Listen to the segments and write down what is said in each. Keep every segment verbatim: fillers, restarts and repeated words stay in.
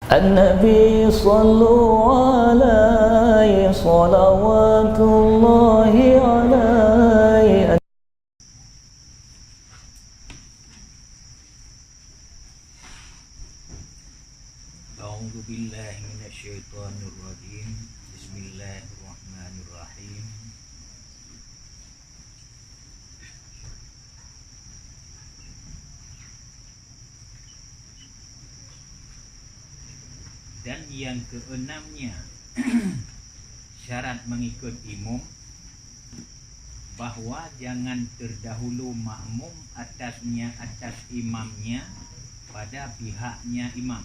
An-Nabi sallu alaihi salawatullahi alaihi. A'udzu billahi minasy syaithanir rajim. Bismillahirrahmanirrahim. Dan yang keenamnya, syarat mengikut imum, bahwa jangan terdahulu makmum atasnya, atas imamnya, pada pihaknya imam.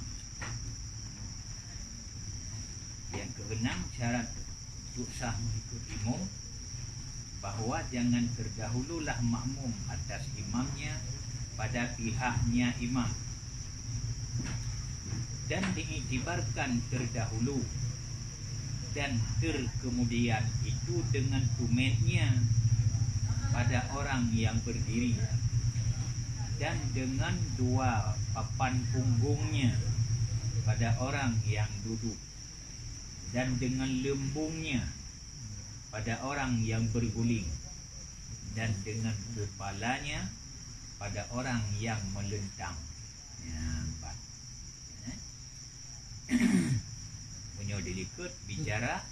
Yang keenam, syarat untuk sah mengikut imum, bahwa jangan terdahululah makmum atas imamnya pada pihaknya imam, dan diiktibarkan terdahulu dan terkemudian itu dengan tumitnya pada orang yang berdiri, dan dengan dua papan punggungnya pada orang yang duduk, dan dengan leumbungnya pada orang yang berguling, dan dengan kepalanya pada orang yang melentang. Nyan pat. Eh? Meunyoe dilikot bicara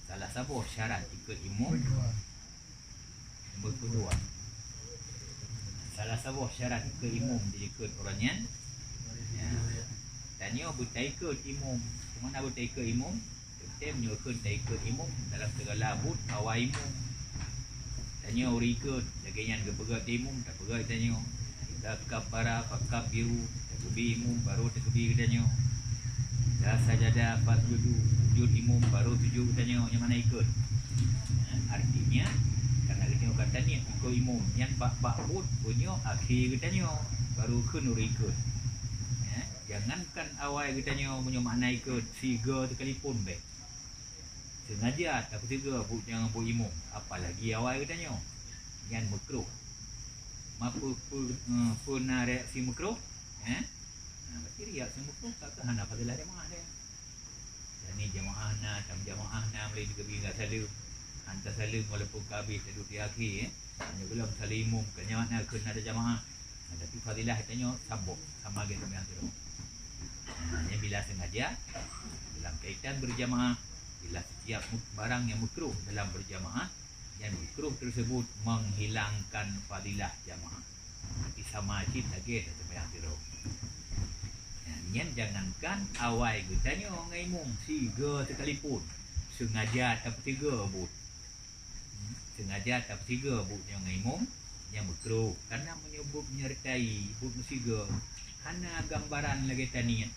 salah saboh syarat ikot imum, Nombor kedua. Salah saboh syarat keu imum diikot uroe nyan. Ya. Tanyoe beutaikot imum. Keumanö beutaikot imum? Teuntèe meunyoe kheun taikot imum dalam segala buet awai imum. Tanyoe ureueng ikot, lagèe nyan geupeugah imum, tapeugah tanyoe. Idza kabbara fakabbiru, takbir imum, baru takbir geutanyoe. Idza sajada fasjudu, sujud imum, baru sujud geutanyoe, nyan makna ikot. Nah, artinya, karena geutanyoe ka taniet ikot imum, nyan bak-bak buet beunyoe akhé geutanyoe, baru kheun ureueng ikot. Ya, jangankan awai geutanyoe meunyoe makna ikot, sigoe sekalipun bèk. Sengaja tapeusigoe buet nyang buet imum, apalagi awai geutanyoe. Nyan meukruh. Ma peu-, peu-, eh, peue na reaksi meukruh? Eh? Nah, berarti reaksi meukruh ka keuh hana fadilah jamaah dia. Jadi jamaah na, tam jamaah na, mulai digeubi ngon saleuem. Hantar saleuem walaupun ka habéh, taduek di akhé, eh. Hanya belom saleuem imum, kan nyan makna kheun na ada jamaah. Nah, tapi fadilah tanyoe saboh, sama lagèe seumayang sidroe. Nah, nyan bila sengaja, dalam kaitan berjamaah, bila setiap mu-, barang yang makruh dalam berjamaah, nyan makruh tersebut menghilangkan fadilah jamaah. Tapi sama cit lagèe seumayang sidroe. Nah, nyan jangankan awai geutanyoe ngon imum, sigoe sekalipun, sengaja tapeusigoe buet. Sengaja tapeusigoe buet nyoe ngon imum, nyan makruh. Karena meunyoe buet menyertai, buet meusigoe, hana gambaran lagèe taniet.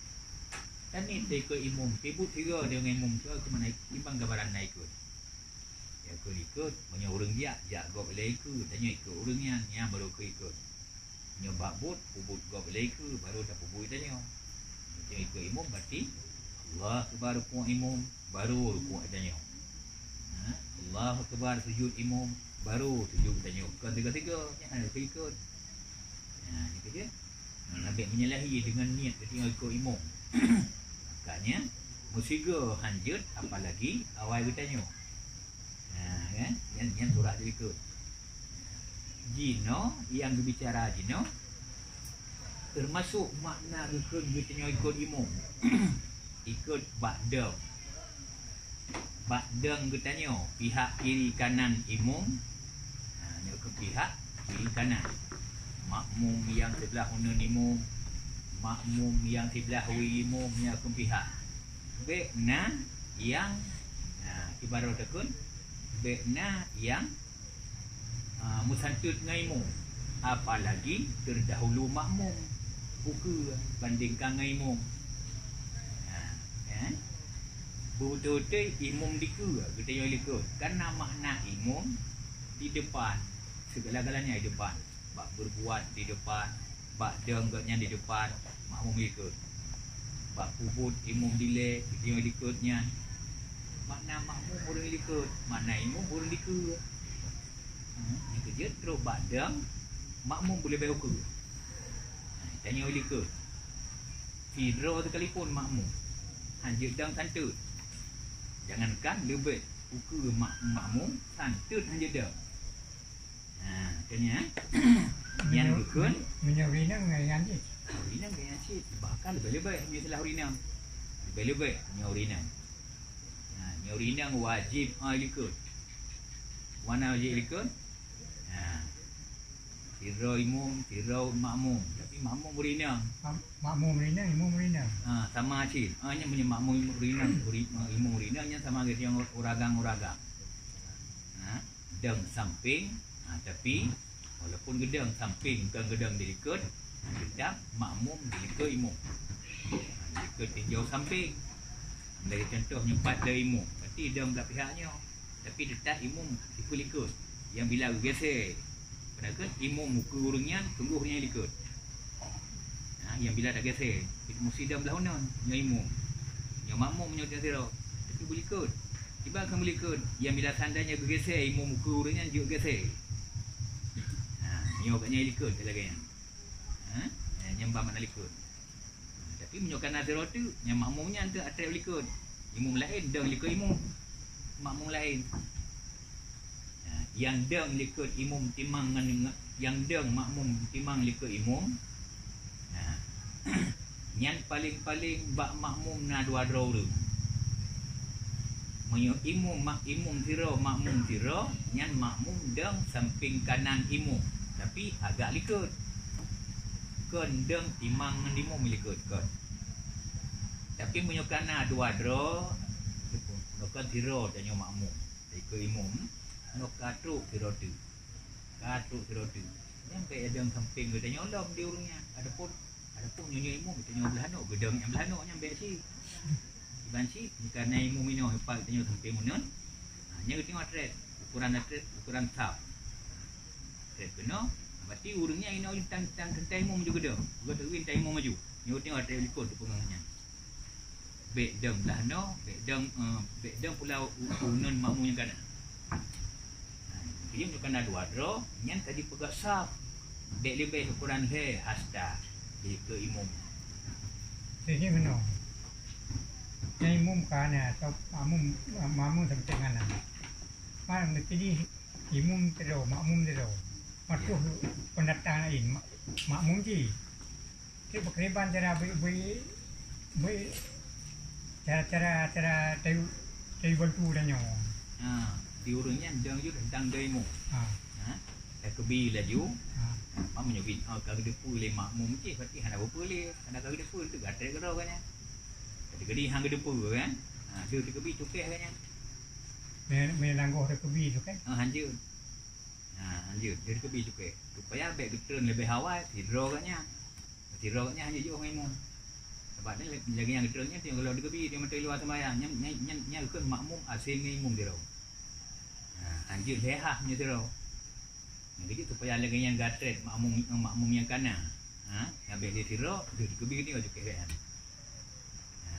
Taniet taikot imum, tapi buet sigoe nyoe ngon imum, sigoe keumanö, kiban gambaran na ikot. Ya, kheun ikot, meunyoe ureueng jak, jak gob ilèe ikeue, tanyoe ikot ureueng nyan, nyan baru kheun ikot. Nyoe bak buet, peubuet gob ilèe ikeue, baru tapeubuet tanyoe. Meunyoe ikot imum, berarti Allahu Akbar rukuk imum, baru rukuk tanyoe. Ha? Allahu Akbar sujud imum, baru sujud tanyoe. Kon tiga-tiga, nyan hana ikot. Ha, ni keuh. Nah, leubeh menyalahi dengan niat geutanyoe ikot imum. Makanya, meusigoe hanjeuet, apalagi awai geutanyoe. Nah, kan? Nyan, nyan surat dilikot. Jinoe, nyang geubicara jinoe, teumasok makna geukheun geutanyoe ikot imum. Ikot bak dong. Bak dong geutanyoe, pihak kiri kanan imum. Nah, nyoe keu pihak kiri kanan. Makmum nyang siblah uneuen imum, makmum nyang siblah wie imum, nyoe keu pihak. Bèk na nyang, nah, ibarat takheun, bèk na nyang, ah, meusanteut ngon imum, apalagi terdahulu makmum ukeue bandingkan ngon imum. Nah, eh? Beutôi-beutôi imum dikeue, geutanyoe likot. Karena makna imum di depan, segala-galanya di depan. Bak berbuat di depan, bak dong gobnyan di depan, makmum likot. Bak peubuet imum dilèe, geutanyoe likot nyan. Makna makmum ureueng likot, makna imum ureueng dikeue. Hmm, nyang keujeuet trok bak dong, makmum beu leubeh ukeue. Tanyoe likot. Sidroe sekalipun makmum hanjeuet dong santeut. Jangankan leubeh ukeue mak-, makmum, santeut hanjeuet dong. Ha, keu nyan, nyan Meunyoe, geukheun. Meunyoe ureueng inong ngon nyan cit. Ureueng inong ngon nyan cit, bahkan leubeh-leubeh meunyoe salah ureueng inong. Leubeh-leubeh meunyoe ureueng inong. Ha, nyoe ureueng inong wajéb, ha, likot. Wana wajéb likot? Ha. Sidroe imum, sidroe makmum. Tapi makmum ureueng inong. Mak-, makmum ureueng inong, imum ureueng inong. Ha, sama cit. Ha, nyan meunyoe makmum ureueng inong, ureueng, imum ureueng inong nyan sama geutanyoe ureueng agam, ureueng agam. Ha, dong sampéng, ha, tapi walaupun geudong sampéng, kon geudong di likot, ha, teutap makmum di likot imum. Ha, di likot tinjau sampéng. Lagèe contoh nyoe pat dong imum, berarti dong blah pihak nyoe. Tapi teutap imum sifeuet likot. Nyang bila geugisé, padahai imum ukeue ureueng nyan, sunggoh ureueng nyan likot. Ha, nyang bila tagésé, musti dong blah uneun, nyoe imum. Nyoe makmum, nyoe sidroe. Tapi beulikot. Kiban kheun beulikot, nyang bila seandainya geugisé imum ukeue ureueng nyan jeuet gisé. Ha, nyoe gobnyan likot lagèe nyan. Ha? Eh, nyan ban makna likot. Tapi meunyoe ka na sidroe teuk, nyang makmum nyan teuk atrép likot. Imum laén, dong likot imum. Makmum laén. Nah, nyang dong likot imum timang ngon, nyang dong makmum timang likot imum. Nah, nyan paleng-paleng bak makmum na dua droe ureueng. Meunyoe imum mak-, imum sidroe, makmum sidroe, nyan makmum dong sampéng kanan imum, tapi agak likot. Kon dong timang ngon imum likot, kon. Tapi meunyoe ka na dua droe, kon sidroe tanyoe makmum, likot imum, nyoe ka trok sidroe teuk. Ka trok sidroe teuk. Nyan bèk dong sampéng geutanyoe lom di ureueng nyan. Adapun, adapun nyoe imum, geutanyoe blah noe, geudong nyang blah noe nyan bèk cit. Kiban cit, meunyoe ka na imum inoe, pat geutanyoe sampéng uneun. Ha, nyan geutanyoe atrép, ukuran atrép, ukuran saf. Atrép keunoe, berarti ureueng nyan inoe tang, tang, tang imum maju geudong. Geudong tang imum maju. Nyoe geutanyoe atrép likot teupeungon nyan. Bèk dong blah noe, bèk dong, eh, bèk dong pula u-, uneun makmum nyang ka na. Nah, jadi meunyoe ka na dua droe, nyan ka jipeugah saf. Bèk leubeh ukuran lhèe hasta di keu imum. Jadi meunoe. Nyang imum ka na, atau makmum, makmum sampéng ka na. Maka jadi imum sidroe, makmum sidroe. Maka pendatang laén, mak-, makmum jih. Cit pakriban cara beu-, beu-, beu-, cara, cara, cara tayu, tayu bantu tanyoe. Ha, di ureueng nyan dong ju teuntang dong imum. Ha. Ha? Takeubi laju. Ha. Ha, meunyoe bin, ha, ka geudeupeue lé makmum cit, berarti hana beupeu lé. Hana ka geudeupeue, teuka trép keudroe gobnyan. Takeubi han geudeupeue, kan? Ha, deuh takeubi cukéh gobnyan. Mé, mé langgoh takeubi cukéh? Ha, hanjeuet. Ha, hanjeuet. Deuh takeubi cukéh. Supaya bèk geutreun leubeh awai, sidroe gobnyan. Sidroe nyan hana jiôh ngon imum. Sabab nyan lagèe nyang geutreun nyan, teungoh gohlom takeubi, teungoh mantong luwa seumbahyang. Nyan, nyan, nyan, nyan geukheun makmum asai ngon imum sidroe. Ha, hanjeuet lhèe hah meunyoe sidroe. Nyang keujeuet supaya lagèe nyan geuatrét makmum, makmum nyang ka na. Ha, nyang bèk lé sidroe, deuh takeubi nyoe cukéh gobnyan. Ha,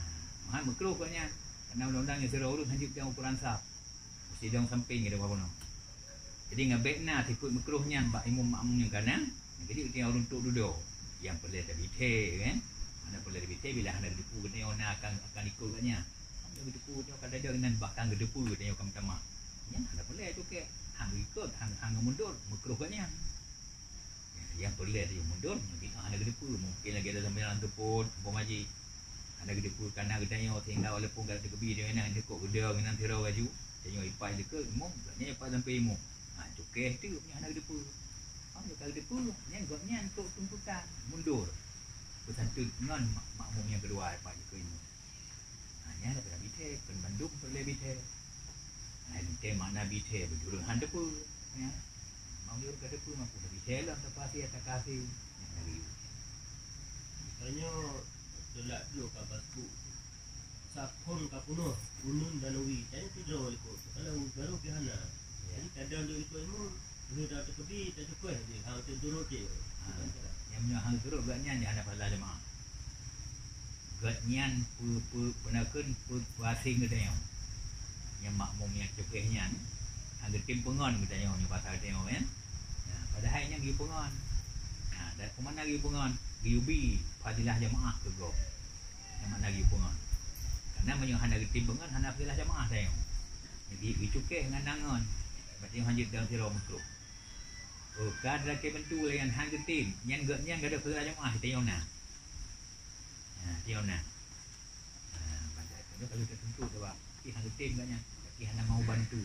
meuhan meukruh gobnyan. Karena undang-undang nyang sidroe ureueng hanjeuet nyang ukuran saf. Sidroe sampéng ngon dua bunoe. Jadi, ngon bèk na sifeuet meukruh nyan bak imum makmum nyang ka na, jadi geutanyoe ureueng trok dudoe. Nyang peureulèe tabithèe, kan? Hana peureulèe tabithèe bila hana geuteupeue geutanyoe na akan, akan likot gobnyan. Hana geuteupeue geutanyoe ka tadong nan, bahkan geuteupeue geutanyoe ka meutamah. Nyan hana peureulèe cukéh. Han geukot, han, han geumundor, meukruh gobnyan. Nyang peureulèe tanyoe mundor, nyoe kita hana geuteupeue. Mungken lagèe dalam jalan teupot, umpama jih. Hana geuteupeue kana geutanyoe, sehingga walaupun ka takeubi, tanyoe nyan, nyoe kok geudong, nyan sidroe laju. Tanyoe ipat likot imum, gobnyan ipat sampéng imum. Ha, cukéh teuk nyoe hana geuteupeue. Ha, nyoe ka geuteupeue, nyan gobnyan trok tuntutan, mundor. Beusanteut ngon mak-, makmum nyang keudua ipat likot imum. Ha, nyan tabithèe, kon bandum peureulèe bithèe. Ha, nyan makna bithèe, beujureueng han teupeue. Ya. Mang jureueng ka teupeue, maka tabithèe lom, tapasi, takasi. Nyan lagèe nyan. Tanyoe teulat duek ka basku. Saphon ka peunoh, uneun dan wie. Tanyoe sidroe likot. Kalau baru pih hana. Ya. Jadi, kadang duek likot imum, uneun dan takeubi, tacukéh jih, hang turot jih. Ha. Nyang meunyoe hang turot gobnyan, nyan hana pahala jeumaáh. Gobnyan peu-, peu-, peue nakheun peu-, peuasing geutanyoe. Nyang makmum nyang cukéh nyan, han geutem peungon geutanyoe nyoe basa geutanyoe nyan. Nah, padahai nyan geuyue peungon. Nah, dan peue makna geuyue peungon? Geuyue bi fadilah jeumaáh keu gob. Nyang makna geupeungon. Karena meunyoe hana geutem peungon, hana peusalah jamaah tanyoe. Jadi geucukeh ngon tangon. Berarti hanjeuet dong sidroe meukrôh. Oh, ka lakée bantu lé nyan han geutem, nyan geuh nyan gadôh peusalah jamaah tanyoe na. Ha, tanyoe na. Ha, bantu tanyoe kalau teutuntut tu, bah, tapi han geutem geuh nyan, tapi hana mau bantu.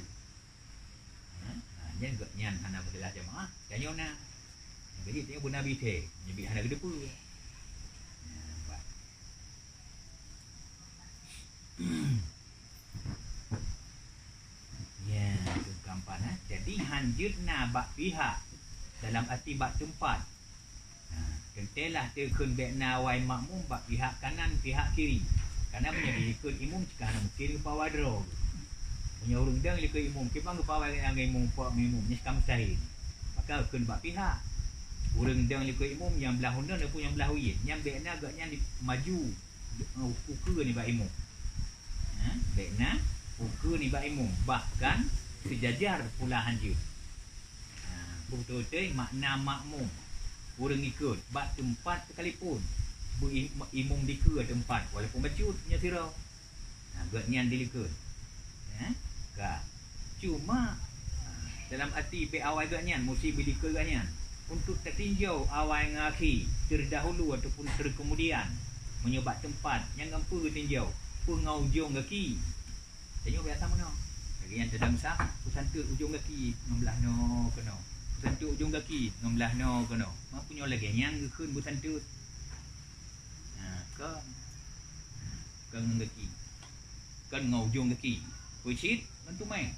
Ha, ha, nyan geuh nyan hana peusalah jamaah tanyoe na. Jadi tanyoe beuna bithée, nyeubit hana geuteupeue. Ha, bah. Ya, itu keempat, eh. Jadi hanjeuet na bak pihak, dalam arti bak teumpat. Nah, teuntée lah teukheun bék na awai makmum bak pihak kanan, pihak kiri. Karena meunyoe dilikot imum cit ka hana mungken geupawai droe. Meunyoe ureuëng dong likot imum, kiban geupawai ngon imum, pok imum, nyan ka mustahil. Maka kheun bak pihak. Ureuëng dong likot imum nyang blah uneun ataupun nyang blah uyen, nyan bék na geuh nyan di, maju. Ukeue nibak imum. Ha, bék na ukeue nibak imum, bahkan seujajar pula hanjeuet. Ha, beutôi-beutôi makna makmum, ureuëng ikot bak teumpat sekalipun, beu-, imum dikeue teumpat, walaupun bacut nyoe sidroe. Ha, geuh nyan dilikot. Ha, ka. Cuma, ha, dalam arti bék awai geuh nyan, musti beulikot geuh nyan. Untuk tatinjau awai ngon akhé, terdahulu ataupun terkemudian, meunyoe bak teumpat, nyan ngon peue geutinjau? Peue ngon ujong gaki? Tanyoe biasa meunoe. Lagée nyan teudeunsa, peusanteut ujong gaki ngon blah noe keunoe. Peusanteut ujong gaki ngon blah noe keunoe. Meunyoe lagée nyan geukheun beusanteut. Ha, kon. Ha, kon ngon gaki. Kon ngon ujong gaki. Peue cit ngon tumét.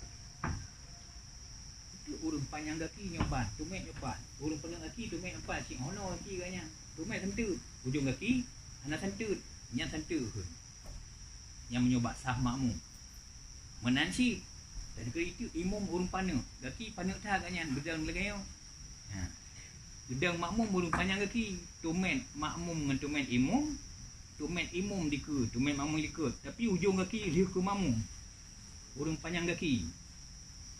Itu ureuëng panyang gaki nyoe pat, tumét nyoe pat. Ureuëng panyang gaki, tumét nyoe pat, cit hono gaki geuh nyan. Tumét santeut, ujong gaki hana santeut, nyan santeut kheun. Nyan meunyoe bak saf makmum. Meunan cit, dan keu itu imum ureuëng paneuk, gaki paneuk that geuh nyan, beudang lagée nyoe. Ha. Geudong makmum ureuëng panyang gaki, tumét makmum ngon tumét imum, tumét imum dikeue, tumét makmum likot, tapi ujong gaki lheueh keu makmum. Ureuëng panyang gaki.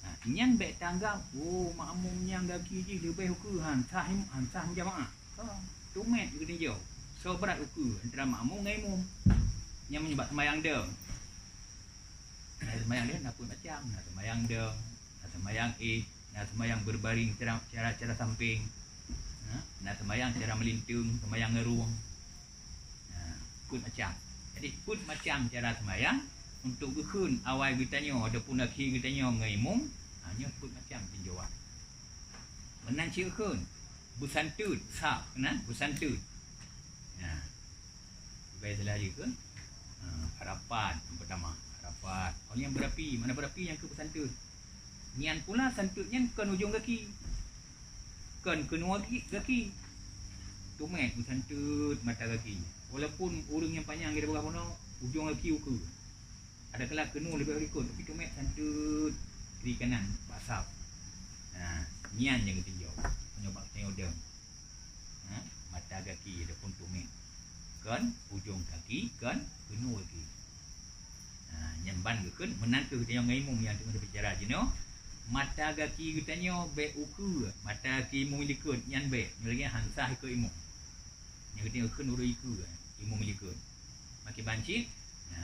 Ha, nyan bék tanggap, oh, makmum nyang gaki jih leubeh ukeue, han sah im-, han sah meujamaah. Ka, tumét geutinjau. Soe brat ukeue antara makmum ngon imum. Nyan meunyoe bak seumayang dong. Na seumayang dong na peuet macam, na seumayang dong, na seumayang éh, na seumayang berbaring cara, cara, cara samping, ha, na seumayang cara meulinteng, seumayang ngeurung. Ha, peuet macam. Jadi, peuet macam cara seumayang untuk geukheun awai geutanyoe ataupun akhé geutanyoe ngon imum, ha, nyoe peuet macam tinjauan. Meunan cit kheun, beusanteut, saf, na, beusanteut. Ha. Leubeh salah jih kheun, ha, rapat nyang peutama, rapat. Oh, nyang beurapi, mana beurapi nyang keu beusanteut. Nyan pula santeut nyan kon ujong gaki. Kon keunoe gaki, gaki. Tumét meusanteut mata gaki. Walaupun ureuëng nyang panyang di bawah bunoe, ujong gaki ukeue. Ada kala keunoe leubeh likot, tapi tumét santeut kiri kanan bak saf. Nah, nyan nyang geutinjau. Meunyoe bak tanyoe dong. Ha, mata gaki ataupun tumét. Kon ujong gaki, kon keunoe gaki. Ha, nyan ban geukheun, meunan kheueh geutanyoe ngon imum nyang teungoh teubicara jinoe. Mata gaki geutanyoe bék ukeue, mata gaki imum likot nyan bék. Nyoe lagée han sah ikot imum. Nyang geutanyoe kheun ureuëng ikeue, imum likot. Makin bancit, ha,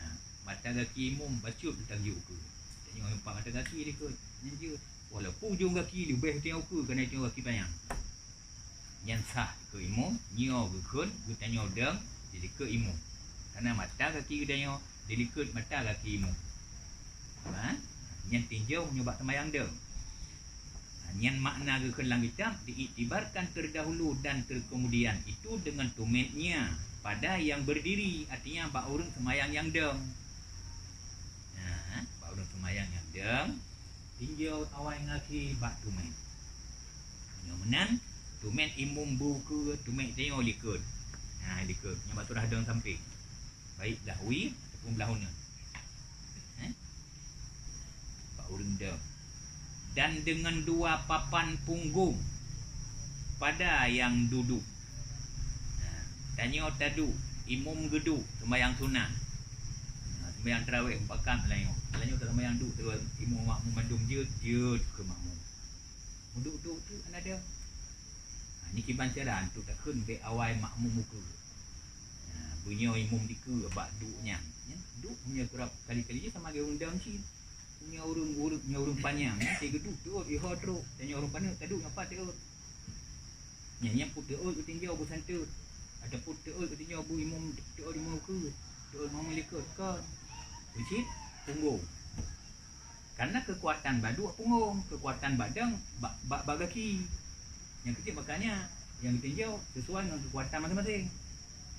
mata gaki imum bacut teutanjok ukeue. Tanyoe impat mata gaki likot, nyan jeuet. Walaupun ujong gaki leubeh teuh ukeue, keureuna ujong gaki panyang. Nyan sah keu imum, nyoe geukheun geutanyoe dong dilikot imum. Karena mata gaki geutanyoe dilikot mata gaki imum. Ha? Nyan tinjau meunyoe bak seumayang dong. Ha, nyan makna geukheun lam kitab, diiktibarkan terdahulu dan terkemudian itu dengan tumetnya pada yang berdiri, artinya bak ureuëng seumayang nyang dong. Ha, bak ureuëng seumayang nyang dong, tinjau awai ngon akhé bak tumet. Meunyoe meunan, tumet imum beu ukeue, tumet tanyoe likot. Ha, likot. Nyoe bak surah dong sampéng. Baik blah wie ataupun blah uneun. Eh? Bak ureuëng dong. Dan dengan dua papan punggung pada yang duduk. Ha, tanyoe taduek, imum geuduek, seumayang sunat. Ha, seumayang tarawih, mupakat malam nyoe. Malam nyoe ka seumayang duek, terus imum makmum mandum jeuet, jeuet keu makmum. Meuduek-duek tu hana dong. Ha, nyoe kiban cara untuk takheun bék awai makmum ukeue. Ha, Beunyoe imum dikeue bak duek nyan, nyan duek meunyoe keurab kali-kali jih sama lagèe ureueng dong cit. Meunyoe ureueng, ureueng, meunyoe ureueng panyang, nyan sigeuduek teuôt, iho trok. Dan nyoe ureueng paneuk taduek nyoe pat teuôt. Nyan, nyan peue teuôt geutinjau beusanteut, ataupun teuôt geutinjau beu imum, teuôt imum keue, teuôt imum likot, kon. Cit punggong. Karena keukuatan bak duek punggong, keukuatan bak dong bak, bak, bak gaki. Nyang keucil makanya nyang geutinjau sesuai ngon keukuatan maséng-maséng.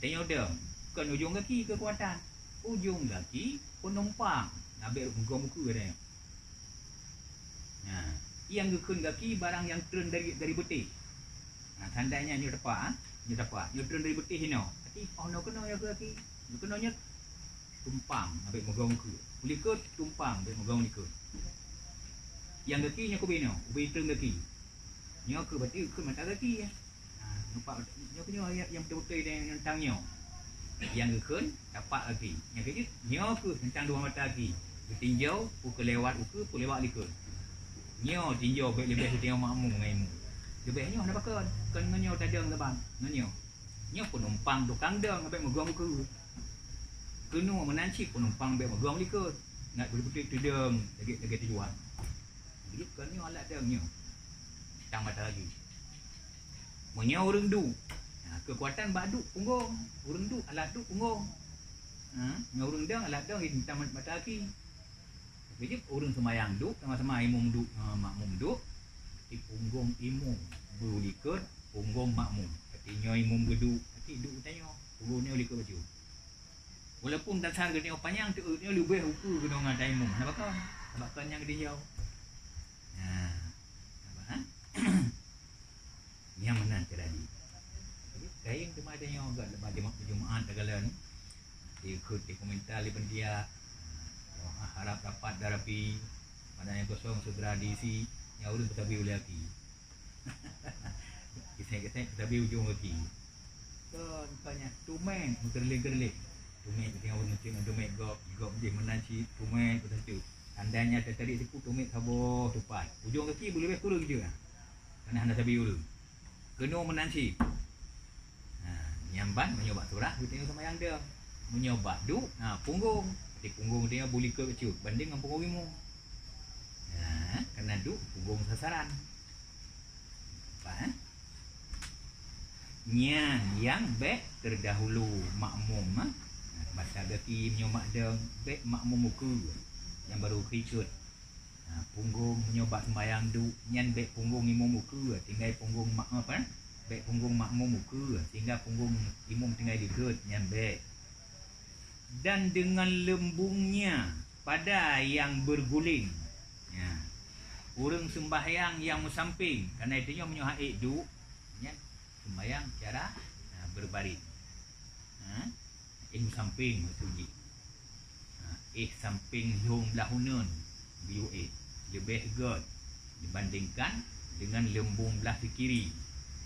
Tanyoe dong, kon ujong gaki keukuatan. Ujong gaki peunumpang, nabek meugom keue tanyoe. Nah, nyang geukheun gaki barang nyang treun dari, dari beutéh. Nah, tandanya nyoe tepat, ha? Nyoe tepat. Nyoe treun dari beutéh inoe. Tapi oh, nyoe keunoe nyoe gaki. Nyoe keunoe nyoe tumpang, nabek meugom keue. Likot tumpang, nabek meugom likot. Nyang gaki nyoe keuh binoe, ubé treun gaki. Nyoe keuh berarti kheun mata gaki, ya. Ha, nampak nyoe keuh nyoe nyang, nyang beutôi-beutôi dan nyang tang nyoe. Nyang geukheun tapak gaki. Nyang keuh nyoe keuh teuntang dua mata gaki. Geutinjau, peue keu lewat ukeue, peue lewat likot. Nyoe tinjau bèk leubeh geutinjau makmum ngon imum. Leubeh nyoe hana pakon, kon ngon nyoe tadong saban, ngon nyoe. Nyoe peunumpang tukang dong, bèk meugom ukeue. Keunoe meunan cit peunumpang bèk meugom likot. Ngat beutôi-beutôi teudong lagèe, lagèe tujuan. Jadi kon nyoe alat dong nyoe. Tang mata lagi. Meunyoe ureueng duek, nah, keukuatan bak duek punggong. Ureueng duek alat duek punggong. Ha, nyoe ureueng dong alat dong di tang mata lagi. Jadi ureueng seumayang duek sama-sama imum duek, ha, makmum duek. Di punggong imum beu likot, punggong makmum. Tapi nyoe imum geuduek, tapi duek tanyoe, punggong nyoe likot bacut. Walaupun dasar geutanyoe panyang, teuôt nyoe leubeh ukeue keunoe ngon ata imum. Hana pakon, hana pakon nyang geutinjau. Nah, nampak, ha? Nyang meunan cara jih. Jadi, kayém teuma tanyoe gèt leubeh Jumaat, Jumaat takalon. Dikheun di komentar lé panitia. Doa harap rapat dan rapi. Mana yang kosong segera diisi. Nyang ureueng peusabe ulèe aki. Gesek-gesek peusabe ujong gaki. Kon, kon nyan. Tumet meukeureuléng-keureuléng. Tumet geutinggai ureueng cit ngon tumet gob, gob jih meunan cit, tumet beuteuntèe. Tanda nyan teutarek sipu tumet saboh tupat. Ujong gaki beuleubeh kureueng jeuet. Karena hana sabe ureueng. Keunoe meunan cit. Ha, nyan ban meunyoe bak surah geutanyoe seumayang dong. Meunyoe bak duek, ha, punggong. Di punggong geutanyoe beu likot bacut bandeng ngon punggong imum. Ha, karena duek punggong sasaran. Nampak, eh? Nyan nyang bèk terdahulu makmum, eh? Masa gaki meunyoe mak dong, bèk makmum ukeue. Nyang baru ukeue likot. Ha, punggong meunyoe bak seumayang duek, nyan bèk punggong imum ukeue, tinggai punggong mak-, apa, eh? Bèk punggong makmum ukeue, sehingga punggong imum tinggai likot, nyan bèk. Dan dengan lembungnya pada yang berguling. Ya. Ureueng seumbahyang nyang meusampéng, karena itu nyoe meunyoe han ék duek, nyan seumbahyang cara, ha, berbaring. Ha? Éh meusampéng maksud jih. Ha, éh sampéng lhong blah uneuen, geuyue éh, leubeh göt dibandingkan dengan leumbung blah sikiri.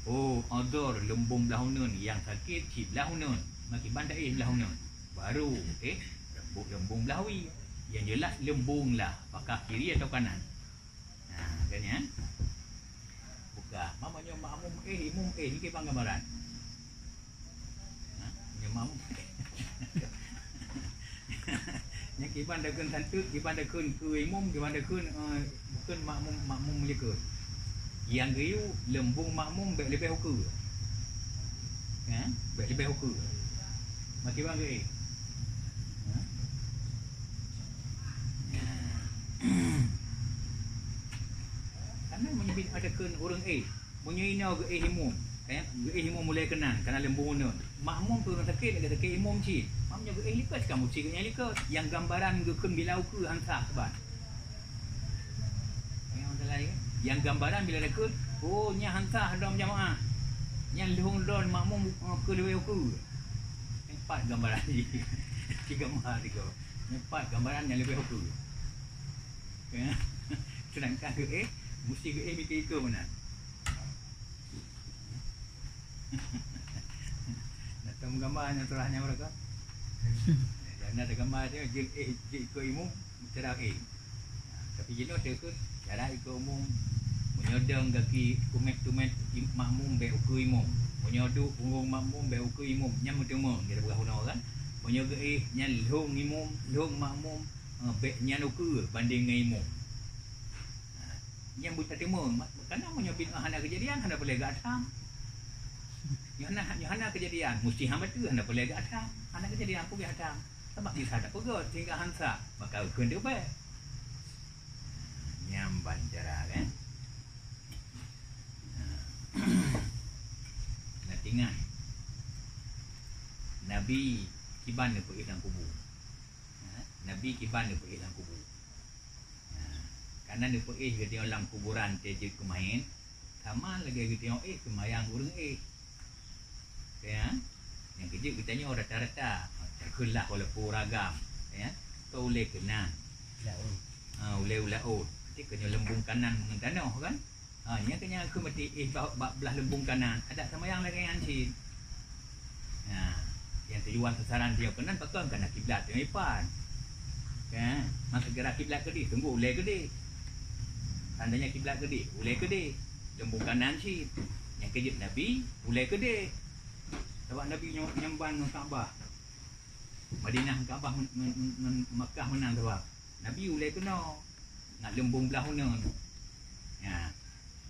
Oh, odor leumbung blah uneuen nyang sakét cit blah uneuen, makiban taéh blah uneuen. Baru éh reumbuk leumbung blah wie. Yang jelas leumbung lah, apakah kiri atau kanan. Nah, kan ya? Buka. Mama nyoe makmum éh, imum éh, nyoe kiban gambaran. Ha? Nyoe makmum. Nyoe kiban dakheun santeut, kiban dakheun keu imum, kiban dakheun, eh, bukon makmum, makmum likot. Nyang geuyue leumbung makmum bèk leubeh ukeue. Ha? Bèk leubeh ukeue. Makiban geuéh. Ha? Karena meunyoe bin ada kheun ureueng éh, meunyoe inoe geuéh imum, kan? Geuéh imum mulai keunan, kana leumbung uneuen. Makmum pih sakét lagèe sakét imum cit. Makmum nyoe geuéh likot, ka musti geuéh likot. Nyang gambaran geukheun bila ukeue han sah saban. Nyang gambaran bila dakheun, oh, nyan han sah droe jamaah. Nyan lhong droe makmum, eh, keu leubeh ukeue. Nyan pat gambaran jih. Tiga mah tiga. Nyan pat gambaran nyang leubeh ukeue. Seudangkan geuéh, musti geuéh mita ikeue meunan. Nah, tom gambar nyang surah nyan mereka. Karena ada gambar dia, jeuet éh, jeuet ikeue imum, cara éh. Tapi jinoe teukeue cara ikeue umum, meunyoe dong gaki tumet-tumet im-, makmum bèk ukeue imum. Meunyoe duek punggong makmum, bék ukeue imum, nyan meuteumé, kira peugah unoe kan. Meunyoe geuéh, nyan lhong imum, lhong makmum, eh, bék nyan ukeue banding ngon imum. Ha, nyan beutateumé, ma-, karena meunyoe bid'ah hana keujadian, hana peureulée geuadham. Nyoe hana, nyoe hana keujadian, musti hana beutôi, hana peureulée geuadham. Hana keujadian, peue geuadham? Sabab gisa tapeugét, sehingga han sah, maka ukeue teubée. Nyan ban cara, kan? Nah, ingat, Nabi kiban neupeuéh lam kubu. Ha? Nabi kiban neupeuéh lam kubu. Ha? Karena neupeuéh geutanyoe lam kuburan teuh jeuet keumaén, sama lagée geutanyoe éh seumayang ureuëng éh. Ya? Nyang keujeuet geutanyoe rata-rata, takheun lah walaupun ureuëng agam, ya? Keu ulée keunan. Laôt. Ha, ulée u laôt. Berarti keu nyoe leumbung kanan ngon tanoh, kan? Ha, nyan keuh nyang keu meuti éh bak, bak blah leumbung kanan, adak seumayang lagée nyan cit. Ha, nyang tujuan sasaran tanyoe keunan pakon, kana kiblat tanyoe ipan. Kan? Maka geura kiblat keudeh, teungku ulée keudeh. Seandainya kiblat keudeh, ulée keudeh. Leumbung kanan cit. Nyang keujeuet Nabi, ulée keudeh. Sabab Nabi nyo-, nyamban ngon Ka'bah. Madinah ngon Ka'bah men-, men-, men-, Makkah meunan sabab. Nabi ulée keunoe, ngat leumbung blah uneun. Ya.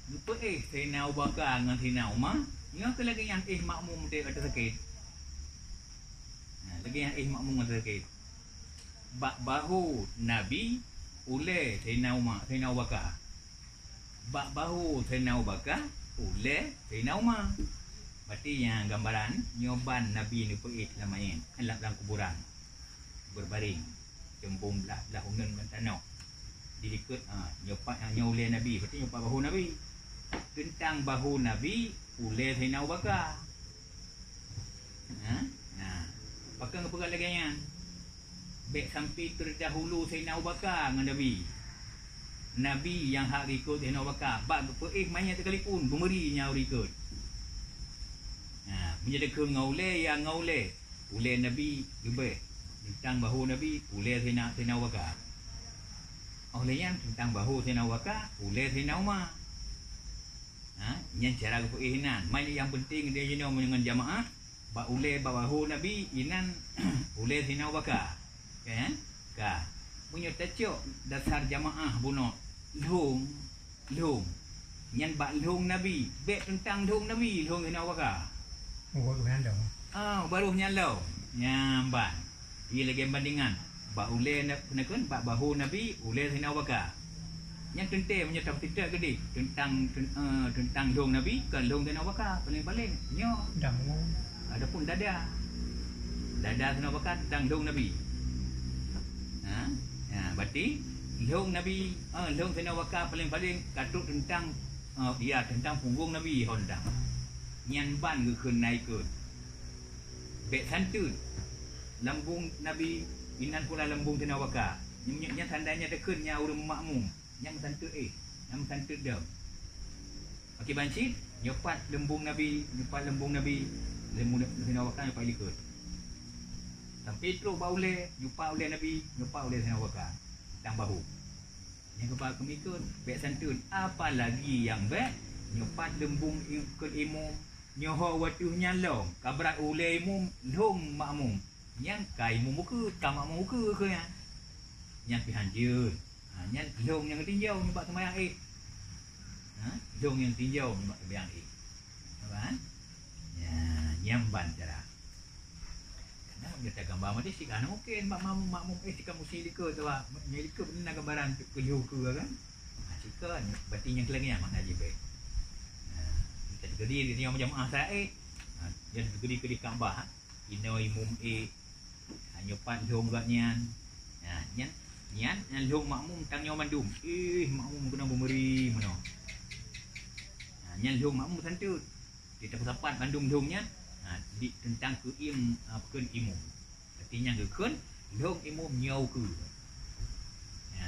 Geupeuéh Saidina Abu Bakar ngon Saidina Umar, nyoe keuh lagée nyan éh makmum di ateueh sakét. Ya, lagée nyan éh makmum ateueh sakét. Bak bahu Nabi ulée Saidina Umar, Saidina Abu Bakar. Bak bahu Saidina Abu Bakar ulée Saidina Umar. Berarti nyang gambaran nyoe ban Nabi neupeuéh lam manyét, lam, lam kuburan. Berbaring, teumbong blah, blah uneun ngon tanoh. Di likot, ha, nyoe pat, ha, nyoe ulée Nabi, berarti nyoe pat bahu Nabi. Teuntang bahu Nabi, ulée Saidina Abu Bakar. Ha? Ha. Pakon geupeugah lagée nyan? Bék sampai terdahulu Saidina Abu Bakar ngon Nabi. Nabi nyang hak geukot Saidina Abu Bakar. Bak geupeuéh manyét sekalipun, beumeuri nyang geukot. Ha, meunyoe takheun ngon ulée, ya ngon ulée. Ulée Nabi leubeh, teuntang bahu Nabi, ulée Saidina, Saidina Abu Bakar. Óh lheueh nyan, teuntang bahu Saidina Abu Bakar, ulée Saidina Umar. Ha, nyan cara geupeuéh inan. Man nyang peunteng di sinoe meunyoe ngon jamaah, bak ulée, bak bahu Nabi, inan ulée Saidina Abu Bakar. Kan? Ka. Meunyoe tacok dasar jamaah bunoe, lhong, lhong. Nyan bak lhong Nabi. Bék teuntang lhong Nabi, lhong Saidina Abu Bakar. Oh, baru nyan lom. Ah, baru nyan lom. Nyan ban. Ie lagée bandingan. Bak ulée na-, peue nakheun, bak bahu Nabi, ulée Saidina Abu Bakar. Nyan teuntée meunyoe tapeusitek keudeh teuntang, teun-, eh, teuntang lhong Nabi, kon lhong Saidina Abu Bakar, paléng-paléng nyoe. Dam. Adapun dada, dada Saidina Abu Bakar teuntang lhong Nabi. Ha? Ha, berarti lhong Nabi, eh, lhong Saidina Abu Bakar paléng-paléng ka trok teuntang, eh, ya, teuntang punggong Nabi ho teuntang. Nyan ban geukheun na ikot. Bék santeut. Lambong Nabi inan pula lambong Saidina Abu Bakar. Nyan, nyan tandanya takheun nyan ureuëng makmum. Nyang meusanteut éh, nyang meusanteut deuh. Akiban cit, nyoe pat leumbong Nabi, nyoe pat leumbong Nabi, leumbong Saidina Abu Bakar nyoe pat likot. Sampai trok bak ulée, nyoe pat ulée Nabi, nyoe pat ulée Saidina Abu Bakar. Tang bahu. Nyang keuba keumikot, bék santeut. Apalagi nyang bék, nyoe pat leumbong i-, keu imum, nyoe ho wateuh nyan lom, ka brat ulée imum, lhong makmum. Nyang ka imum ukeue, ka makmum ukeue keu nyan. Nyan pih hanjeuet. Ha, nyan lhong nyang tinjau nibak seumayang éh. Ha, lhong nyang tinjau nibak seumayang éh. Nampak, kan? Ya, nyan ban cara. Karena meunyoe tagambar maté sika hana mungken bak makmum, makmum éh sika musi likot tu, bah. Nyang likot beuna gambaran keu lhong ukeue kan. Ha, sika berarti nyang keulagèe nyan makna jih bèk. Ha, kita teugeri di jamaah saat éh. Ha, jadi teugeri keu di Ka'bah, ha. Inoe imum éh, ha, nyoe pat lhong gobnyan. Ha, nyan, nyan, nyan lhong makmum tanyoe mandum. Éh, makmum keunong beumeuri meunoe. Ha, nyan lhong makmum santeut. Di tapeusapat mandum lhong nyan, ha, di teuntang keu im-, ha, kheun imum. Artinya geukheun lhong imum nyoe ukeue. Ha,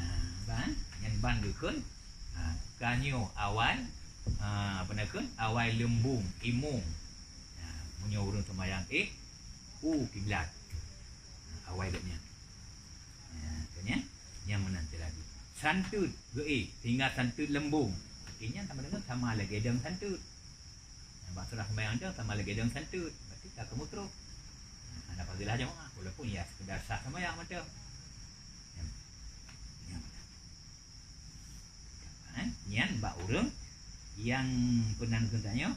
ban, nyan ban geukheun, ha, ka nyoe awai, ha, apa na kheun, awai leumbong imum. Ha, meunyoe ureueng seumayang éh, u kiblat. Ha, awai gobnyan. Ha, gobnyan, nyan meunan tadi. Santeut geuéh, sehingga santeut leumbong. Artinya sama dengan sama lagèe dong santeut. Ha, Seurah seumayang tu sama lagèe dong santun, berarti ka keumutrok. Nah, hana fadilah jamaah, walaupun ya sekedar sah seumayang mantong. Nyan, nyan. Eh, nyan bak ureueng nyang peunan geutanyoe.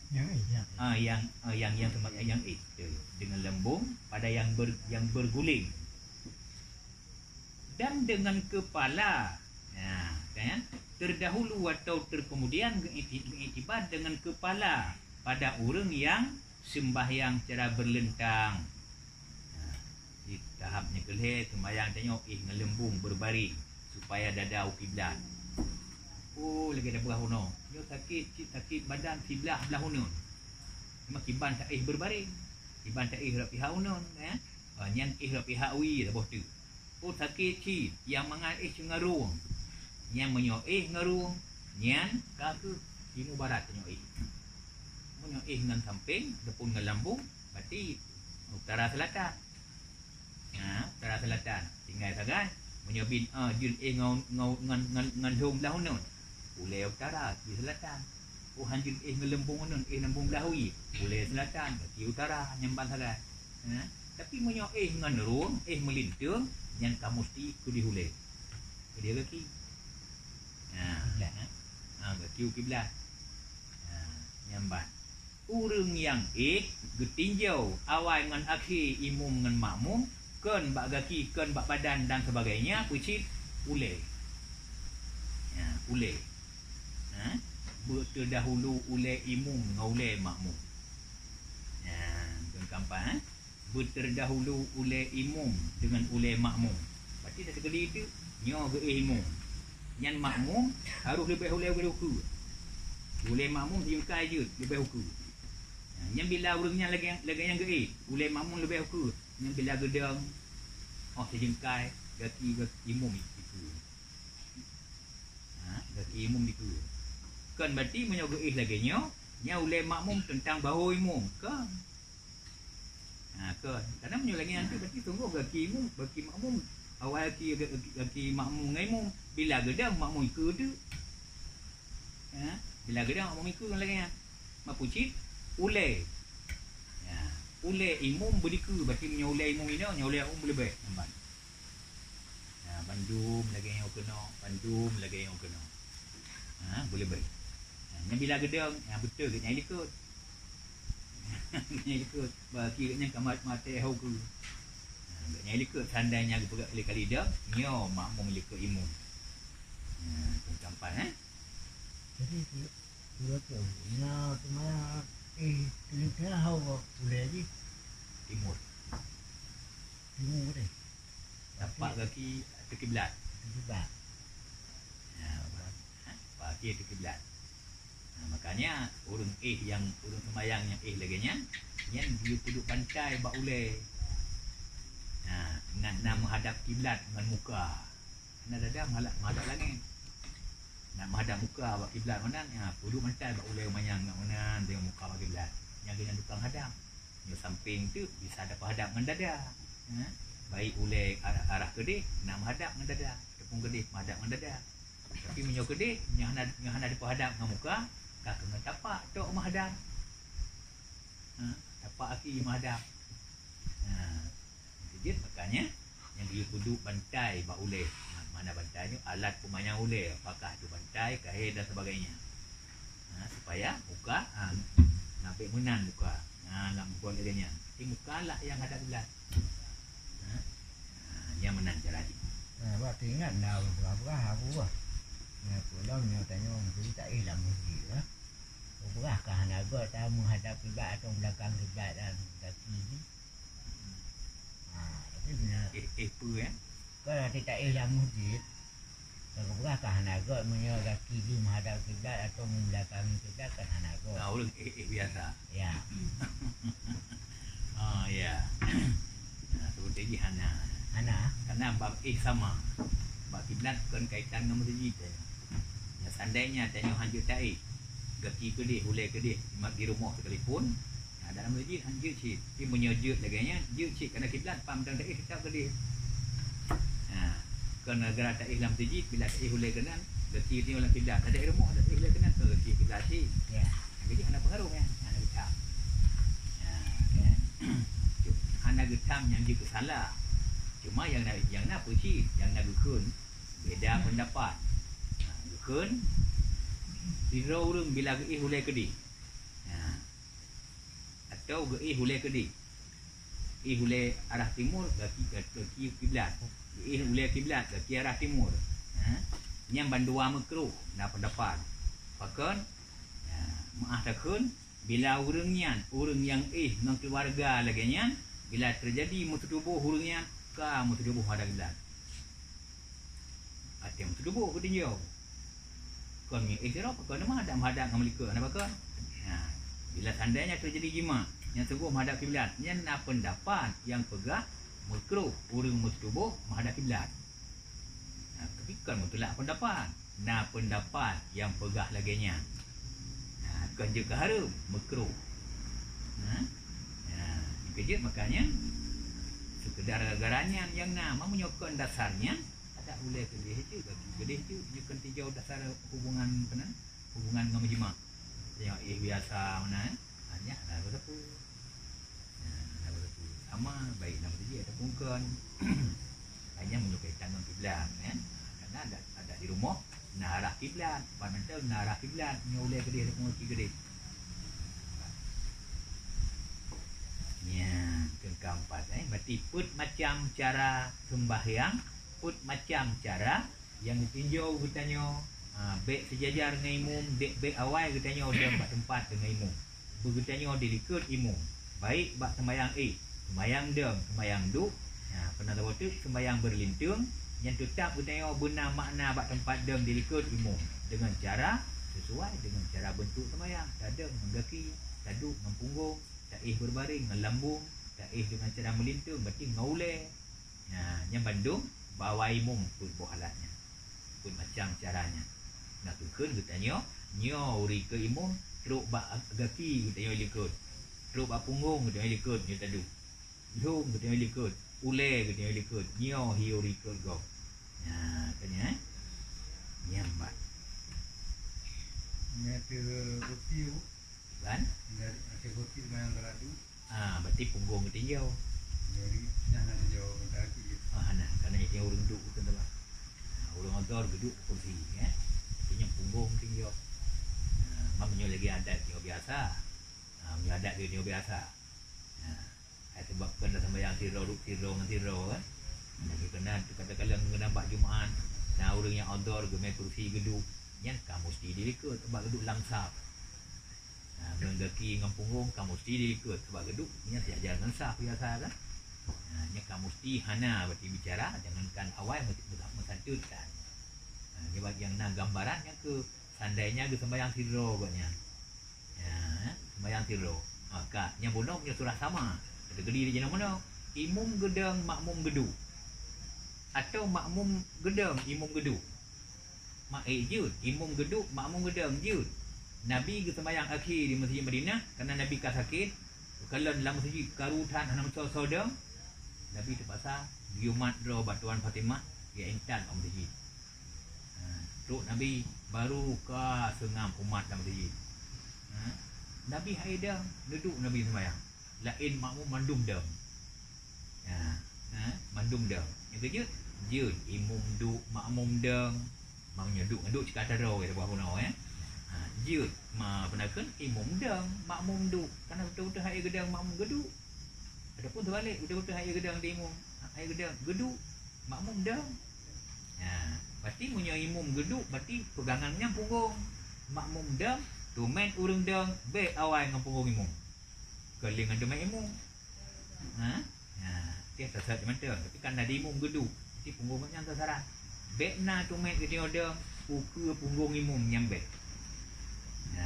Nyang éh, nyang éh. Ah, nyang, ah, nyang, nyang seumayang nyang éh tu, deungon leumbong pada nyang ber-, nyang berguling. Dan dengan kepala, nah, kan, terdahulu atau terkemudian geuikti-, geuiktibar dengan kepala pada ureueng nyang sembahyang secara berlentang. Nah, di tahap nyang keulhèe, sembahyang tanyoe éh ngon leumbong berbaring supaya dada u kiblat. Oh, lagèe tapeugah unoe, nyoe sakét, cit sakét badan kiblat blah uneun. Memang kiban taéh berbaring, kiban taéh rot pihak uneun, eh. Ah, nyan éh rot pihak wie saboh teuk. Oh, sakét cit, nyang mangat éh cit ngon rhueng. Nyan meunyoe éh ngon rhueng, nyan ka kheueh timu barat tanyoe éh. Meunyoe éh ngon sampéng ataupun ngon lambung, berarti utara selatan. Ha, utara selatan. Tinggai sagai. Meunyoe bin, ah, jeuet éh ngon, ngon, ngon, ngon, ngon lhong blah uneun, ulèe utara, di selatan. Oh, han jeuet éh ngon leumbong uneun, éh leumbong blah wie, ulèe selatan, berarti utara, nyan ban sagai. Ha? Tapi meunyoe éh ngon rhueng, éh meulinteung, nyan ka musti keudéh ulèe. Keudéh gaki. Ha, kiblat, eh? Ha, gaki u kiblat. Ha, nyan ban. Ureueng nyang éh geutinjau awai ngon akhé imum ngon makmum, kon bak gaki, kon bak badan dan sebagainya, peucit ulèe. Ya, ulèe. Ha? Beuterdahulu ulèe imum ngon ulèe makmum. Ya, kon keempat, eh? Beuterdahulu ulèe imum deungon ulèe makmum. Berarti dah teukeudi teuk, nyoe geuéh imum. Nyan makmum harôh leubeh ulèe geuh ukeue. Ulèe makmum sijeungkai jeuet leubeh ukeue. Nyan bila ureueng nyan lagèe, lagèe nyan geuéh, ulèe makmum leubeh ukeue. Nyan bila geudong, oh, sijeungkai, gaki, gaki imum dikeue. Ha, gaki imum dikeue. Kon berarti meunyoe geuéh lagèe nyoe, nyan ulèe makmum teuntang bahu imum. Kon. Ha, kon. Karena meunyoe lagèe nyan tu, berarti sunggoh gaki imum, gaki makmum, awai gaki, gaki, gaki makmum ngon imum. Bila geudong, makmum ikeue teuk. Ha? Bila geudong, makmum ikeue lagèe nyan. Meupucit, ulèe. Ya, ulèe imum beudikeue, berarti meunyoe ulèe imum inoe, nyoe ulèe makmum beuleubeh. Nampak? Nah, bandum lagèe nyoe keunoe, bandum lagèe nyoe keunoe. Ha, beuleubeh. Nah, nyan bila geudong, nyan beutôi geuh nyan likot. Nyan likot, bagi geuh nyan ka mat-, maté ho keu. Nah, geuh nyan likot, seandainya geupeugah kali-kali dong, nyoe makmum likot imum. Nah, tu gampang, eh? Jadi, tu, tu, tu, na, tu, mana, eh, tu, tu, hau, ulèe jih. Timur. Timur deh. Tapak gaki ateueh kiblat. Ateueh kiblat. Ya, tapak gaki ateueh kiblat. Nah, makanya ureueng éh nyang, ureueng seumayang nyang éh lagèe nyan, nyan geupeuduek bantai bak ulèe. Nah, na, na meuhadap kiblat ngon muka. Karena dada meuhadap, meuhadap langèt. Nak meuhadap muka bak kiblat meunan, ya, peuduek bantai bak ulèe manyang ngon meunan, tengok muka bak kiblat. Nyan geuh nyan tukang hadap. Nyoe sampéng teuk bisa tapeuhadap ngon dada. Ha? Baik ulèe arah, arah keudéh, na meuhadap ngon dada. Ataupun keudéh meuhadap ngon dada. Tapi meunyoe keudéh, nyoe hana, nyoe hana tapeuhadap ngon muka, ka keuneuk tapak tok meuhadap. Ha? Tapak aki meuhadap. Ha. Jeuet, makanya, nyang geupeuduek bantai bak ulèe. Ha, mana bantai nyoe? Alat peumanyang ulèe, apakah itu bantai, kahé dan sebagainya. Ha, supaya muka, ha, nak bèk meunan muka. Ha, nak meubuet lagèe nyan. Tapi muka lah nyang hadap kiblat. Ha? Ha, nyan meunan cara jih. Ha, bak teuingat na ureueng peugah-peugah, Abu Bah. Nyan peue lom nyoe tanyoe meuseujid taéh lam meuseujid, bah. Peugah ka hana göt, ta meuhadap kiblat atau beulakang kiblat dan gaki jih. Ha, tapi meunyoe éh, éh peue, eh? Kan até taéh lam meuseujid, ka geupeugah ka hana göt meunyoe gaki jih meuhadap kiblat atawa meubelakangi kiblat, kan hana göt. Ah, ulôn éh, éh biasa. Ya. Ah, ya. Nah, seperti jih hana. Hana? Karena bab éh sama. Bab kiblat kon kaitan ngon meuseujid, eh. Ya, seandainya tanyoe hanjeuet taéh, gaki keudéh, ulèe keudéh, di rumoh sekalipun, nah, dalam meuseujid hanjeuet cit. Tapi meunyoe jeuet lagèe nyan, jeuet cit, karena kiblat pat mantong taéh, teutap keudéh. Nah, kon gara-gara taéh lam meuseujid, bila taéh ulèe keunan, gaki tanyoe lam kiblat. Taéh rumoh, taéh ulèe keunan, kon gaki kiblat cit. Ya. Jadi hana pengaruh nyan, hana geutam. Ya, kan? Hana geutam nyang jeuet keu salah. Cuma nyang na, nyang na peue cit, nyang na geukheun beda pendapat. Ha, geukheun sidroe ureuëng bila geuéh ulée keudeh. Ha. Atau geuéh ulée keudeh. Éh ulée arah timur, gaki, gaki kiblat. Éh ulée kiblat, gaki arah timur. Ha? Nyang bandua meukruh na pendapat. Pakon? Ha, meuáh takheun, bila ureuëng nyan, ureuëng nyang éh ngon keuluwarga lagée nyan, bila teujadi meututoboh ureuëng nyan, ka meututoboh meuhadap kiblat. Até meututoboh geutinjau. Kon nyoe éh sidroe pakon meuhadap-meuhadap ngon likot, hana pakon. Nah, bila seandainya teujadi jima nyang sunggoh meuhadap kiblat, nyan na pendapat nyang peugah meukruh ureuëng meututoboh meuhadap kiblat. Nah, tapi kon mutulak pendapat. Na pendapat nyang peugah lagée nyan. Nah, kon jeuet keu hareuem, meukruh. Nah, nah, keujeuet makanya sekedar gara-gara nyan nyang na, meunyoe kon dasar nyan, adak ulée keudeh jeuet, gaki keudeh jeuet, nyoe kon tinjau dasar hubungan, apa nan, hubungan ngon meujimak. Tanyoe éh biasa meunan, hanya hana beuteupeue. Nah, hana beuteupeue. Sama, baik na meuseujid ataupun kon. Hanya meunyoe kaitan ngon kiblat, kan? Karena adat, adat di rumoh na arah kiblat, pat mantong na arah kiblat, nyoe ulée keudeh ataupun gaki keudeh. Nyan, keu keempat, eh, berarti peuet macam cara sembahyang, peuet macam cara nyang geutinjau geutanyoe, ha, bék seujajar ngon imum, bék, bék awai geutanyoe dong bak teumpat deungon imum. Beugeutanyoe di likot imum, baik bak seumayang éh, seumayang dong, seumayang duek, ha, peuna saboh teuk seumayang beureulinteueng, nyan teutab geutanyoe beuna makna bak teumpat dong di likot imum deungon cara sesuai deungon cara beuntuk seumayang, tadong ngon gaki, taduek ngon punggong, taéh beureubareng ngon lambung, taéh deungon cara meulinteueng, berarti ngon ulée. Nah, nyan bandum bak awai imum peuet boh alat nyan. Peuet macam cara nyan. Nah, keu kheun geutanyoe, nyoe uri keu imum, trok bak gaki geutanyoe likot. Trok bak punggong geutanyoe likot, nyoe taduek. Lhong geutanyoe likot. Ulée geutanyoe likot. Nyoe hi uri keu gob. Nah, ka nyan, eh? Nyan ban. Nyan teuh kursi, Bu. Ban? Nyan teuh kursi seumayang galak tu. Ah, berarti punggong geutinjau. Jadi, nah, nah, tinjau bentar lagi. Ah, nah, karena itu ureuëng duek beutôi lah. Ah, ureuëng odor geuduek kursi, ya. Artinya punggong geutinjau. Ah, ma meunyoe lagi adat nyoe biasa. Ah, meunyoe adat nyoe biasa. Ah, hai sebab kena sembahyang sidroe, duek sidroe ngon sidroe, kan. Nah, kena, katakanlah kena bak Jumaat, nah, ureuëng nyang odor geumé kursi geuduek, nyan ka musti di likot, sebab geuduek lam saf. Ha, ngon gaki ngon punggong ka musti di likot, sabab geuduek nyan siajar ngon saf biasa kan. Ha, nyan ka musti hana, berarti bicara jangankan awai meusateut kan. Ha, nyan bagi nyang na gambaran nyang keu seandainya geuseumbahyang sidroe gobnyan. Ha, seumbahyang sidroe. Ha, ka, nyang bunoe meunyoe surah sama. Kategori di jinoe meunoe, imum geudong, makmum geuduek. Atau makmum geudong, imum geuduek. Mak, eh, jeuet, imum geuduek, makmum geudong, jeuet. Nabi geuseumbahyang akhé di Meuseujid Madinah, karena Nabi ka sakét, geukalon lam meuseujid karu that hana meusoe-soe dong. Nabi teupaksa geuyue mat droe bak Tuan Fatimah, geuintat bak meuseujid. Ha, trok Nabi baru ka seungab umat lam meuseujid. Ha, Nabi hai dong, neuduek Nabi seumbahyang. Laén makmum mandum dong. Ha, ha, mandum dong. Nyang keujeuet, jeuet imum duek, makmum dong. Makmum nyoe duek, duek cit ka taro, ya, saboh bunoe, ya. Ha, jeuet, ma, peue nakheun imum dong, makmum duek. Karena beutôi-beutôi hai geudong, makmum geuduek. Ataupun teubalek, beutôi-beutôi hai geudong di imum, hai geudong geuduek, makmum dong. Ha, berarti meunyoe imum geuduek, berarti peugangan nyan punggong. Makmum dong, tumét ureuëng dong, bék awai ngon punggong imum. Keu lé ngon tumét imum. Ha? Ha, dia sasat mantong. Tapi kan na di imum geuduek. Jadi punggong nyan teusarat. Bék na tumét geutinjau dong, ukeue punggong imum nyan bék. Ha,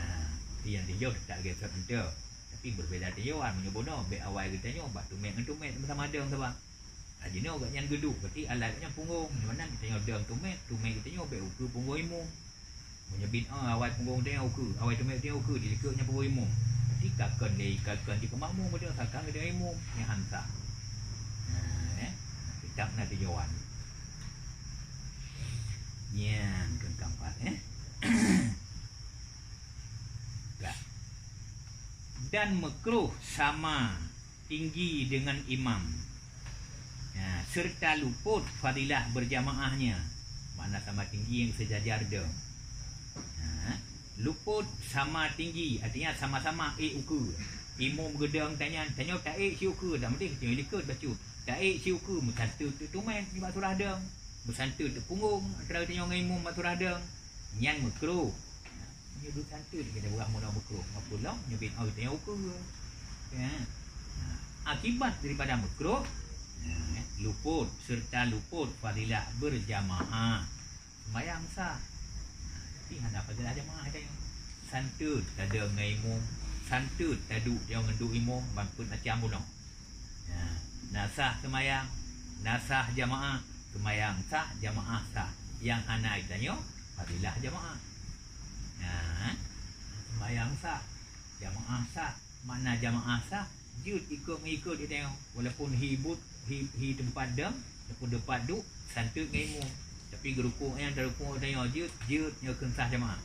nyang tinjau teutap lagée sat mantong. Tapi beubeda tinjauan meunyoe bunoe, bék awai geutanyoe bak tumét ngon tumét sama dong saban. Ha, jinoe gobnyan geuduek, berarti alat gobnyan punggong. Di mana geutanyoe dong tumét, tumét geutanyoe bék ukeue punggong imum. Meunyoe bin, ah, awai punggong geutanyoe ukeue, awai tumét geutanyoe ukeue, di likot nyan punggong imum. Berarti ka kon lé, ka kon jikeu makmum, berarti ka kon geutanyoe imum, nyan han sah. Nah, eh. Teutap na tinjauan. Nyan kon keempat, eh. Ka. Dan makruh sama tinggi dengan imam. Ya, serta luput fadilah berjamaahnya. Makna sama tinggi nyang sejajar dong. Ya, luput sama tinggi, artinya sama-sama ék ukeue. Imum geudong tanyan, tanyoe taék siukeue, dak meusti tanyoe likot bacut. Taék siukeue, meusanteut teuk tumét nibak surah dong. Meusanteut teuk punggong, antara tanyoe ngon imum bak surah dong. Nyan makruh. Nyoe deuh santeut kita beurah meunoe makruh. Makruh lom, nyoe bin oi tanyoe ukeue. Ya. Nah, akibat daripada makruh, nah, luput serta luput fadilah berjamaah. Sembahyang sah. Nah, tapi hana fadilah jamaah tanyoe. Santeut tadong ngon imum, santeut taduek tanyoe ngon duek imum, ban peuet macam bunoe. Ya, na sah seumayang, na sah jamaah, seumayang sah, jamaah sah. Nyang hana tanyoe, fadilah jamaah. Ya, seumayang sah, jamaah sah. Makna jamaah sah, jeuet ikot-mengikot tanyoe. Walaupun hi buet, hi, hi teumpat dong, walaupun teumpat duek, santeut ngon imum. Tapi geurukuk nyan, teurukuk tanyoe jeuet, jeuet nyoe kheun sah jamaah.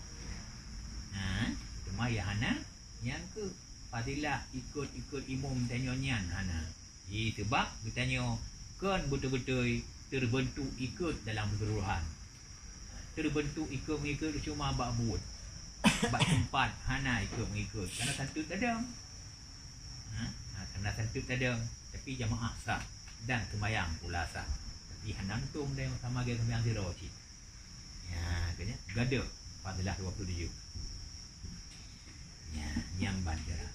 Ha, teuma nyang hana, nyan keuh fadilah ikot-ikot imum tanyoe nyan hana. Ji, seubab geutanyoe kon beutôi-beutôi teureubeuntôk ikot dalam keuseuluruhan. Teureubeuntôk ikot-mengikot cuma bak buet. Bak teumpat hana ikot-mengikot. Karena santeut tadong. Ha? Ha, karena santeut tadong. Tapi jamaah sah. Dan seumayang pula sah. Tapi hana untông deh sama lagèe seumayang sidroe cit. Ya, akhirnya gadoh. Fadilah dua puluh tujuh. Ya, nyan ban cara.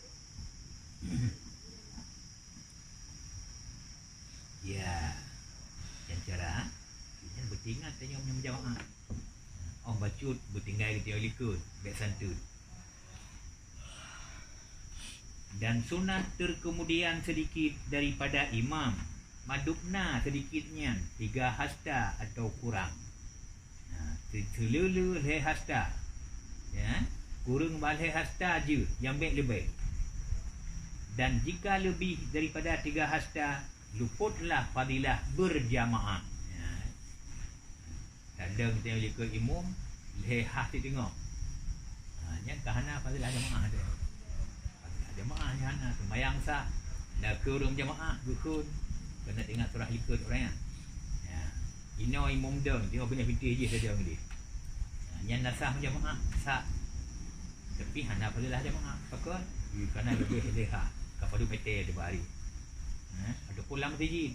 Ya, nyan cara. Nyan beutingat tanyoe meunyoe meujamaah. Oh, bacut beutinggai geutanyoe likot, bèk santeut. Dan sunat terkemudian sedikit daripada imam, madubna sedikit nyan, tiga hasta atau kurang. Nah, se-, seuleu-leu lhèe hasta. Ya, kureueng bak lhèe hasta jeuet, nyang bèk leubeh. Dan jika lebih daripada tiga hasta, luputlah fadilah berjamaah. Ya. Kadang teuh likot imum, lhèe hasta teungoh. Ha, nyan ka hana fadilah jamaah teuh. Fadilah jamaah nyan hana, seumayang sah. Lakèe ureueng jamaah geukheun, keuneuk teuingat surah likot ureueng nyan. Ya. Inoe imum dong, teungoh keuneuk bintéh jih saja ngon dia. Ha, nyan na sah jamaah, sah. Tapi hana fadilah jamaah. Pakon? Karena leubeh lhèe ha. Ka padum meter di bari. Ha? Ataupun lam masjid.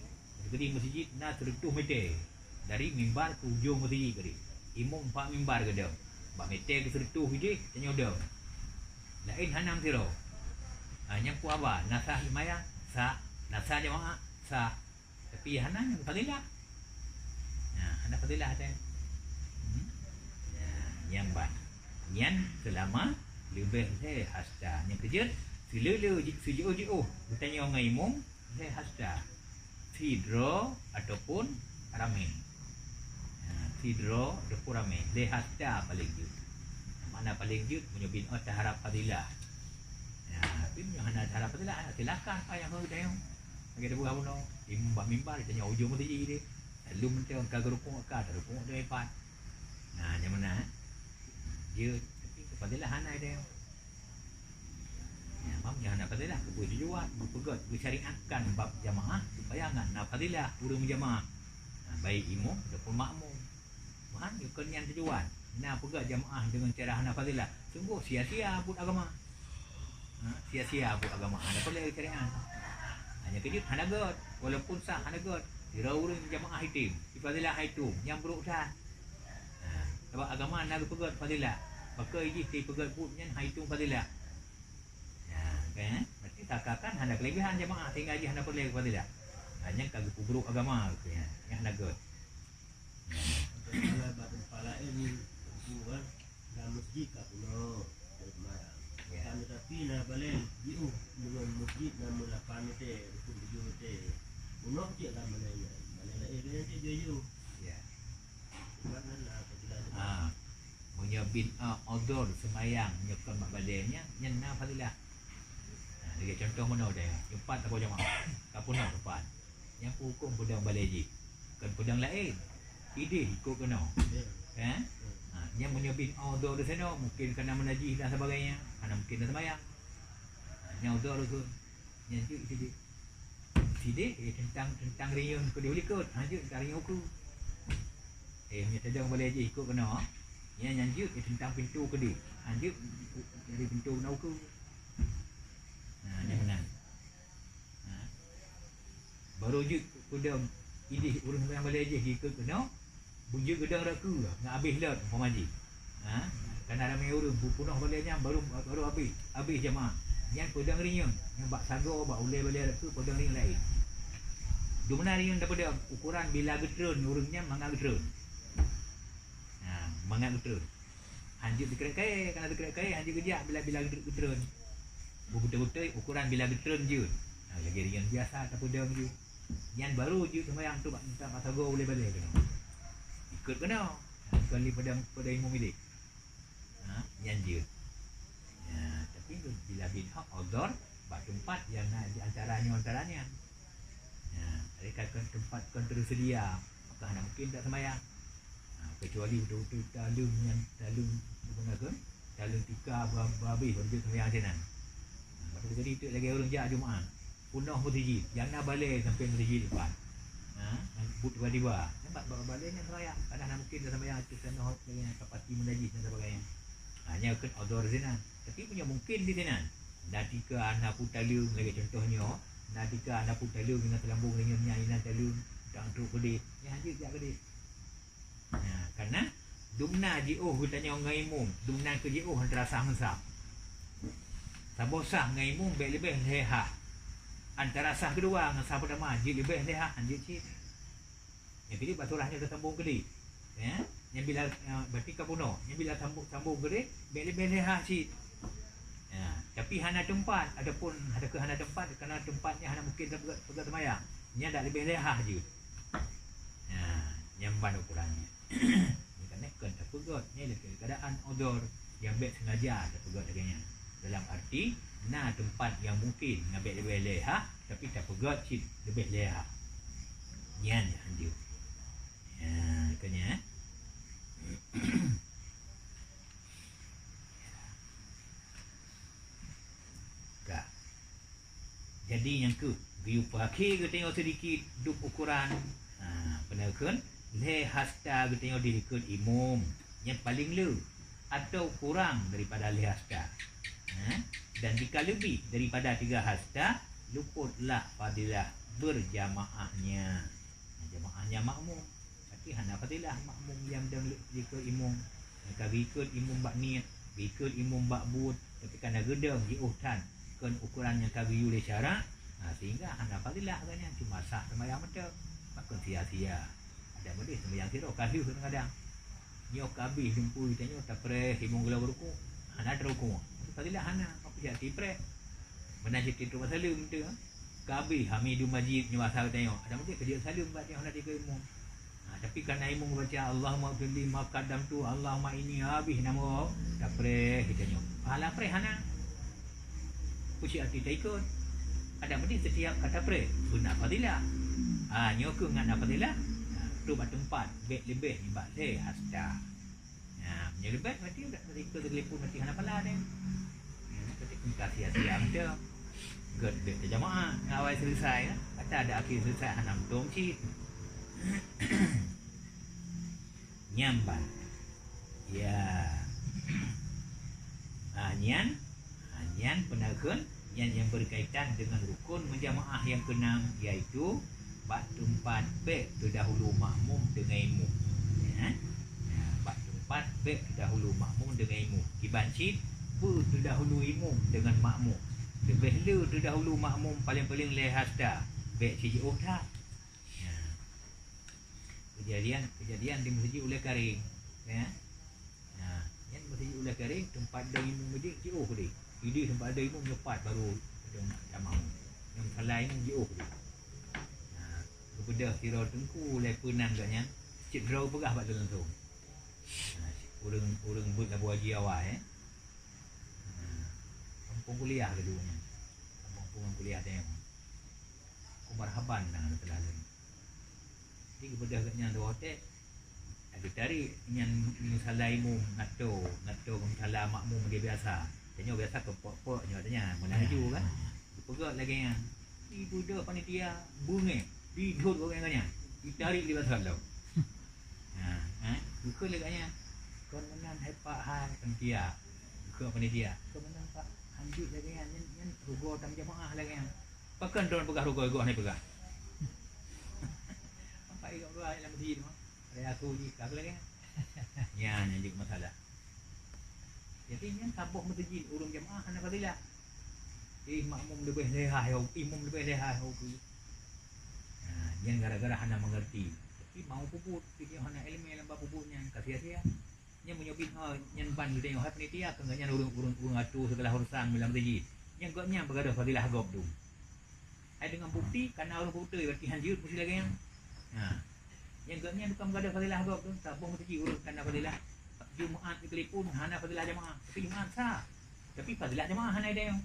Keudéh masjid na sireutoh meter dari mimbar keu ujong masjid tadi. Imum bak mimbar geudong. Bak meter keu sireutoh idéh, tanyoe dong. Laén hana meusidroe. Ha, nyan peue haba? Na sah seumayang? Sah. Na sah jamaah? Sah. Tapi hana nyan fadilah. Nah, hana fadilah teuh. Hmm? Nah, nyan ban. Nyan seulama leubeh lhèe hasta. Nyang keujeuet, seuleu-leu ji-, sijiôh-jiôh geutanyoe ngon imum, lhèe hasta. Sidroe ataupun ramé. Ha, sidroe ataupun ramé. Lhèe hasta paleng jeuet. Makna paleng jeuet, meunyoe bin ôt taharap fadilah. Ha, tapi meunyoe hana taharap fadilah, silakan paih nyang hôi tanyoe. Lagèe tapeugah bunoe, imum bak mimbar, tanyoe ujong masjid deh. Lalu mantong ka geurukuk ka, tarukuk di depan. Nah, nyan meunan, eh. Jeuet, tapi fadilah hana tanyoe. Ya, mam nyang hana fadilah, keupeue tujuan, geupeugèt, geusyariatkan bab jamaah supaya ngon na fadilah ureueng meujamaah. Nah, baik imum ataupun makmum. Meuhan, kon nyan tujuan. Na peugèt jamaah deungon cara hana fadilah. Sungguh sia-sia buet agama. Ha, sia-sia buet agama. Hana peureulèe syariat. Hanya keujeuet hana gèt. Walaupun sah hana gèt. Sidroe ureueng jamaah item. Di fadilah item. Nyang brôk that. Ha, sabab agama na geupeugèt fadilah. Pakon jih teupeugèt buet nyan hai tueng fadilah. Ha, kan? Berarti seakan-akan hana kelebihan jamaah sehingga jih hana peureulèe fadilah. Ha, nyan ka geupeubrôk agama, nyan hana gèt. Kalau bak teumpat laén, kan, lam masjid ka peunoh, dari seumayang. Ya. Kan, tetapi na balèe jiôh deungon masjid na meulapan meter, ataupun tujoh meter. Peunoh cit lam balèe nyan. Balèe laén nyan cit jiôh-jiôh. Ya. Sebab nan na fadilah. Ah. Meunyoe bin, ah, udhur seumayang nyoe kon bak balèe nyan, nyan na fadilah. Nah, lagèe contoh meunoe deh, teumpat saboh jamaah. Ka peunoh teumpat. Nyang peuhukôm peudong balèe jih. Kon peudong laén. Idéh ikôt keunoe. Ya. Eh? Ha, nyan meunyoe bin udhur disinoe, mungkin kana meunajih dan sebagainya. Hana mungkin na seumayang. Nyang udah leuheun. Nyan jeuet sidek. Sidek, eh, teuntang, teuntang riyeuen keudeh likot. Hanjeuet teuntang riyeuen ukeue. Eh, meunyoe tadong balée jih ikot keunoe, nyan, nyan jeuet, eh, teuntang pintoe keudeh. Hanjeuet dari pintoe keunoe ukeue. Nah, nyan meunan. Ha. Barô jeuet peudong ideh ureuëng nyang balée jih jikheun keunoe, beujeuet geudong rot keue ngon abéh lom umpama jih. Ha. Kana ramé ureuëng peunoh balée nyan barô, barô abéh, abéh jamaah. Nyan peudong riyeuen, nyang bak sagoe, bak ulée balée rot keue peudong riyeuen laén. Dumna riyeuen tapeudong, ukoran bila geutreun ureuëng nyan mangat geutreun. Ha, mangat geutreun. Hanjeuet teukrek kayée, kana teukrek kayée hanjeuet geujak bila-bila geutreun. Beubeutôi-beutôi ukoran bila geutreun jeuet. Ha, lagée riyeuen biasa tapeudong jih. Nyan barô jeuet seumayang tu bak, bak sagoe ulée balée keunoe. Ikot keunoe. Ha, kon lé padang, padang imum ilée. Ha, nyan jeuet. Ya, tapi bila bin hak odor bak teumpat nyang na di antara nyoe antara nyan. Ya, mereka kan teumpat kan teuseudia, maka hana mungkin tak seumayang. Ha, kecuali beutôi-beutôi taleueng nyan, taleueng, apa nama tu? Taleueng tika ba-, ba-, habéh, baru jeuet seumayang sinan. Ha, lepas tu jadi tu lagée ureuëng jak Jumaat, peunoh meuseujid, nyang na balée sampoe meuseujid leupah. Ha, buet tiba-tiba. Nampak bak balée nyan seumayang, padahal hana mungkin dah seumayang ateueh tanoh lagée nyan, kapati meunajih dan sebagainya. Ha, nyan kheun odor sinan. Tapi meunyoe mungkin di sinan, na tika na peue taleueng, lagée contoh nyoe, na tika na peue taleueng, na teulambong riyeuen nyan inan taleueng, dan trok keudeh, nyan hanjeuet jak keudeh. Nah, karena dumna jiôh geutanyoe ngon imum, dumna keu jiôh antara sah ngon sah. Saboh sah ngon imum bék leubeh lhée hah. Antara sah keudua ngon sah peutama jeuet leubeh lhée hah, hanjeuet cit. Nyang keujeuet bak surah nyoe teusambong keudeh. Ya, nyang bila, eh, berarti ka bunoe. Nyang bila sambong, sambong keudeh, bék leubeh lhée hah cit. Ya, tapi hana teumpat, adapun hana keu hana teumpat, karena teumpat nyan hana mungkin tapeugét, peugét seumayang. Nyan dak leubeh lhée hah jeuet. Ya, nyan ban ukoran nyan. Karena kon tapeugét, nyan lagée keuadaan odor nyang bék sengaja tapeugét lagée nyan. Dalam arti, na teumpat nyang mungkin ngon bék leubeh lhée hah, tapi tapeugét cit leubeh lhée hah. Nyan hanjeuet. Ya, makanya. Ka. Jadi nyang keuh, geuyue peuakhé geutanyoe seudikit dub ukoran. Ha, peue kheun, lhée hasta geutanyoe di likot imum. Nyang paleng le, atau kurang daripada lhée hasta. Ha? Dan jika lebih daripada tiga hasta, luputlah fadilah berjamaahnya. Ha, jamaahnya makmum. Tapi hana fadilah makmum nyang dong likot imum. Nyang ka geukot imum bak niet, geukot imum bak buet, tapi kana geudong jiôh that kon ukoran nyang ka geuyue lé syarak, ha, sehingga hana fadilah gobnyan, cuma sah seumayang mantong. Pakon sia-sia. Adak meudeh seumayang sidroe ka lheueh kadang-kadang. Nyoe ka abéh lumpui tanyoe tapreh imum geulong rukuk, hana teurukuk. Fadilah hana, apa jak tipreh. Meunan cit titroh saleuem teuh. Ka abéh hamidu majid nyoe asa tanyoe. Adak meudeh ka jeuet saleuem bak tanyoe hana dikeue imum. Ha, tapi kana imum baca, "Allahumma firli ma qaddamtu, Allahumma inni," abéh nama tapreh geutanyoe. Pahala preh hana. Pucuk até taikot. Adak meudeh setiap ka tapreh beuna fadilah. Ha, nyoe keuh ngon na fadilah. Ha, tu bak teumpat bék leubeh nibak lhée hasta. Ya, meunyoe leubeh berarti udah dari ke telepon nanti hana pala deh. Ya, berarti kita sia-sia macam. Gét dek jamaah, ngawai selesai, ya. Kata ada akhir selesai, hana untung cit. Nyamban. Ya. Ha, nyan. Ha, nyan peue kheun. Nyan nyang berkaitan dengan rukun menjamaah yang keenam, yaitu bak teumpat bék teudahulu makmum deungon imum. Ya. Ya, bak teumpat bék teudahulu makmum deungon imum. Kiban cit, peue teudahulu imum deungon makmum. Leubeh le teudahulu makmum paleng-paleng lhée hasta, bék sijiôh that. Ya. Kejadian, kejadian di Meuseujid Ulée Karéng. Ya. Nah, nyan meuseujid Ulée Karéng, teumpat dong imum meuseujid jiôh deh. Ideh teumpat dong imum nyoe pat baru dong tamah. Nyang salah imum jiôh deh. Nah, geubeudôh sidroe teungku lé peunan gobnyan, cit droe peugah bak lôn langsung. Nah, ureuëng, ureuëng buet labu haji awai, eh. Nah, kampung kuliah keudua nyan. Kampung kuliah teuh. Ku marhaban nah teulah lôn. Jadi geubeudôh gobnyan dua oték. Geutari nyan musala imum ngato, ngato musala makmum lagée biasa. Tanyoe biasa keu pok-pok nyoe tanya, meunan laju kan. Dipeugah lagèe nyan. Di budak panitia beungèh, didhot ureueng nyan, ditarik di basa lom. Ha, ha, geukheun lagèe nyan. Kon meunan hai Pak hai panitia. Geukheun panitia. Kon meunan Pak, hanjeuet lagèe nyan, nyan, nyan rugoe tam jamaah lagèe nyan. Pakon droen peugah rugoe goh hana peugah. Pak ingat dua lam masjid tu. Raya aku jih ka lagèe nyan. Nyan, nyan jeuet masalah. Jadi nyan saboh meuseujid ureueng jamaah hana fadilah. Eh, makmum leubeh lehai ho, imum leubeh lehai ho. Ha, nyan gara-gara hana mengerti. Tapi mau peubuet, tapi nyoe hana ilmu lam bab peubuet nyan, ka sia-sia. Nyan meunyoe bit, ha, nyan ban geutanyoe hai panitia, keu nyan ureueng-ureueng, ureueng atur segala urusan lam meuseujid. Nyan gobnyan beugadoh fadilah gob dum. Hai deungon bukti, kana ureueng beutôi, berarti hanjeuet meusti lagèe nyan. Ha. Nyang gobnyan bukan meugadoh fadilah gob tu, saboh meuseujid ureueng kana fadilah. Jumaat di telepon hana fadilah jamaah, tapi Jumaat sah. Tapi fadilah jamaah hana ada nyoe.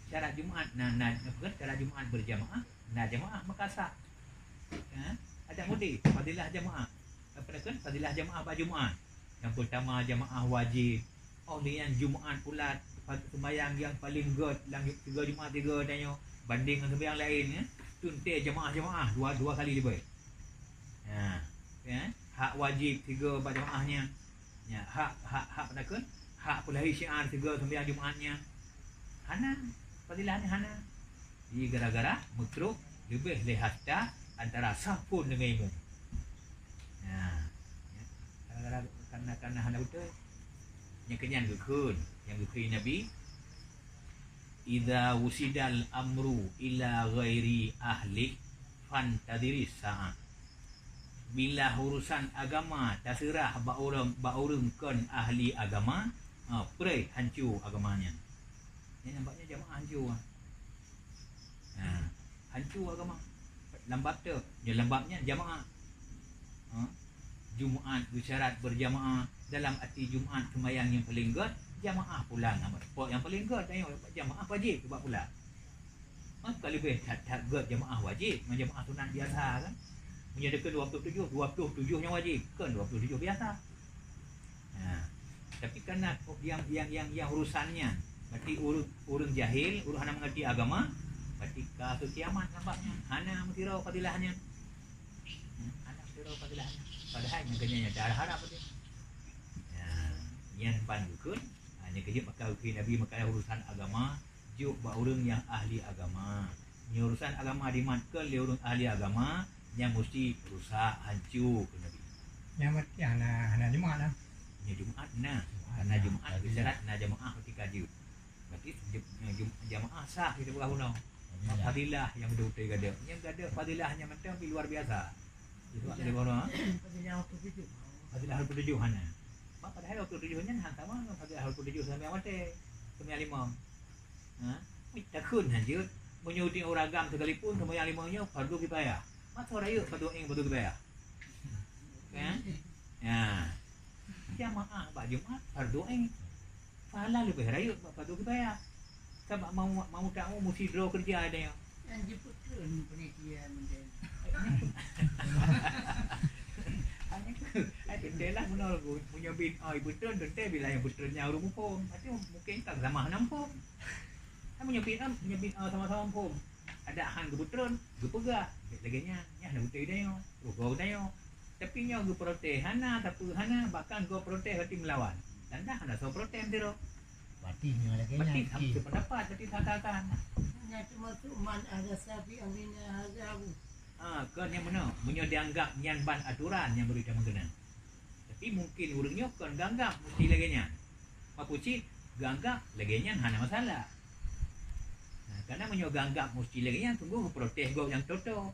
Syarat Jumaat na, na, apa kan? Syarat Jumaat berjamaah, na jamaah maka sah. Ha? Ada mode fadilah jamaah. Apa kan? Fadilah jamaah bak Jumaat. Nyang peutama jamaah wajéb. Oh, lheueh nyan Jumaat pula, pa-, seumayang nyang paleng gèt lam tiga Jumaat tiga tanyoe banding ngon seumayang laén, ya. Teuntèe jamaah-jamaah dua, dua kali leubeh. Ha, ya. Hak wajéb tiga bak jamaah nyan. Ya, hak, hak, hak peue nakheun? Hak peulahé syiar tiga seumayang Jumaat nyan. Hana, fadilah nyan hana. Di gara-gara meutrok leubeh lé hasta antara saf phon deungon imum. Nah, ya, gara-gara karena, karena hana beutôi. Nyang keunyan geukheun, nyang geukheun Nabi, "Idza wusidal amru ila ghairi ahli fantadiris sa'ah." Bila urusan agama taseurah bak ureueng, bak ureueng kon ahli agama, ha, preh hanco agama nyan. Nyan nampak nyan jamaah hanco, ha. Ha, hanco agama. Lam bab tu, nyoe lam bab nyan jamaah. Ha? Jumaat beusyarat berjamaah, dalam arti Jumaat seumayang nyang paleng gèt, jamaah pulang. Ha, pok nyang paleng gèt, tanyoe jamaah wajéb bak pulang. Ha, ka leubeh that-that gèt jamaah wajéb ngon jamaah sunat biasa kan. Meunyoe dikeue dua puluh tujoh, dua puluh tujoh nyang wajéb, kon dua puluh tujoh biasa. Ha. Tapi karena nyang, nyang, nyang, nyang urusan nyan, berarti ureueng, ureueng jahil, ureueng hana mengerti agama, berarti ka keu kiamat nampak nyan. Hana meusidroe fadilah nyan. Hmm, hana meusidroe fadilah nyan. Padahai nyan keunyan nyang taharap tadi. Ya, nyan ban geukheun. Ha, nyan keujeuet maka geukheun Nabi maka urusan agama, jok bak ureueng nyang ahli agama. Meunyoe urusan agama dimat kon lé ureueng ahli agama, nyan musti rusak, hanco, kheun Nabi. Nyang meuti hana, hana Jumaat lah. Nyoe Jumaat na. Jumaat karena na, Jumaat tapi beusyarat na jamaah ketika jeuet. Berarti jum-, jum-, jamaah sah kita peugah bunoe. Fadilah. Fadilah nyang beutôi-beutôi gadoh. Nyang gadoh fadilah nyang mantong pih luar biasa. Itu tak boleh bunoe, ha? Fadilah waktu tujuh. Fadilah waktu tujuh hana. Mak padahai waktu tujuh nyan hana sama ngon fadilah waktu tujuh sampai mati. Sampai lima. Ha? Takheun hanjeuet, meunyoe di ureueng agam sekalipun seumayang limong nyoe fardu kifayah. Masa rayeuk fardu ain fardu kifayah. Kan? Ya. Jamaah bak Jumaat fardu ain. Pahala leubeh rayeuk bak fardu kifayah. Sabab mau, mau tak mau musti droe keureuja ada nyoe. Nyang jipeutreun panitia mantong. Hanya tu, ai teuntèe lah bunoe lagu. Meunyoe bin A jipeutreun, teuntèe bila nyang peutreun nyan ureueng muphom. Berarti mungkin tak sama hana muphom. Kan meunyoe bin A, meunyoe bin A sama-sama muphom. Adak han geupeutreun, geupeugah. Lagèe nyan, nyan hana beutôi geutanyoe. Rugoe geutanyoe. Tapi nyoe geuprotes hana, sapeue hana, bahkan gob protes berarti meulawan. Tanda hana soe protes sidroe. Berarti nyoe lagèe nyan, berarti sam-, sependapat, berarti seakan-akan. Nyan termasuk man ahdasa fi amrina hadza. Ha, kon nyang meunoe. Meunyoe dianggap nyan ban aturan nyang bri tamong keunan. Tapi mungkin ureueng nyoe kon geuanggap musti lagèe nyan. Mapu cit geuanggap lagèe nyan hana masalah. Nah, karena meunyoe geuanggap musti lagèe nyan, sunggoh geuprotes gob nyang toto.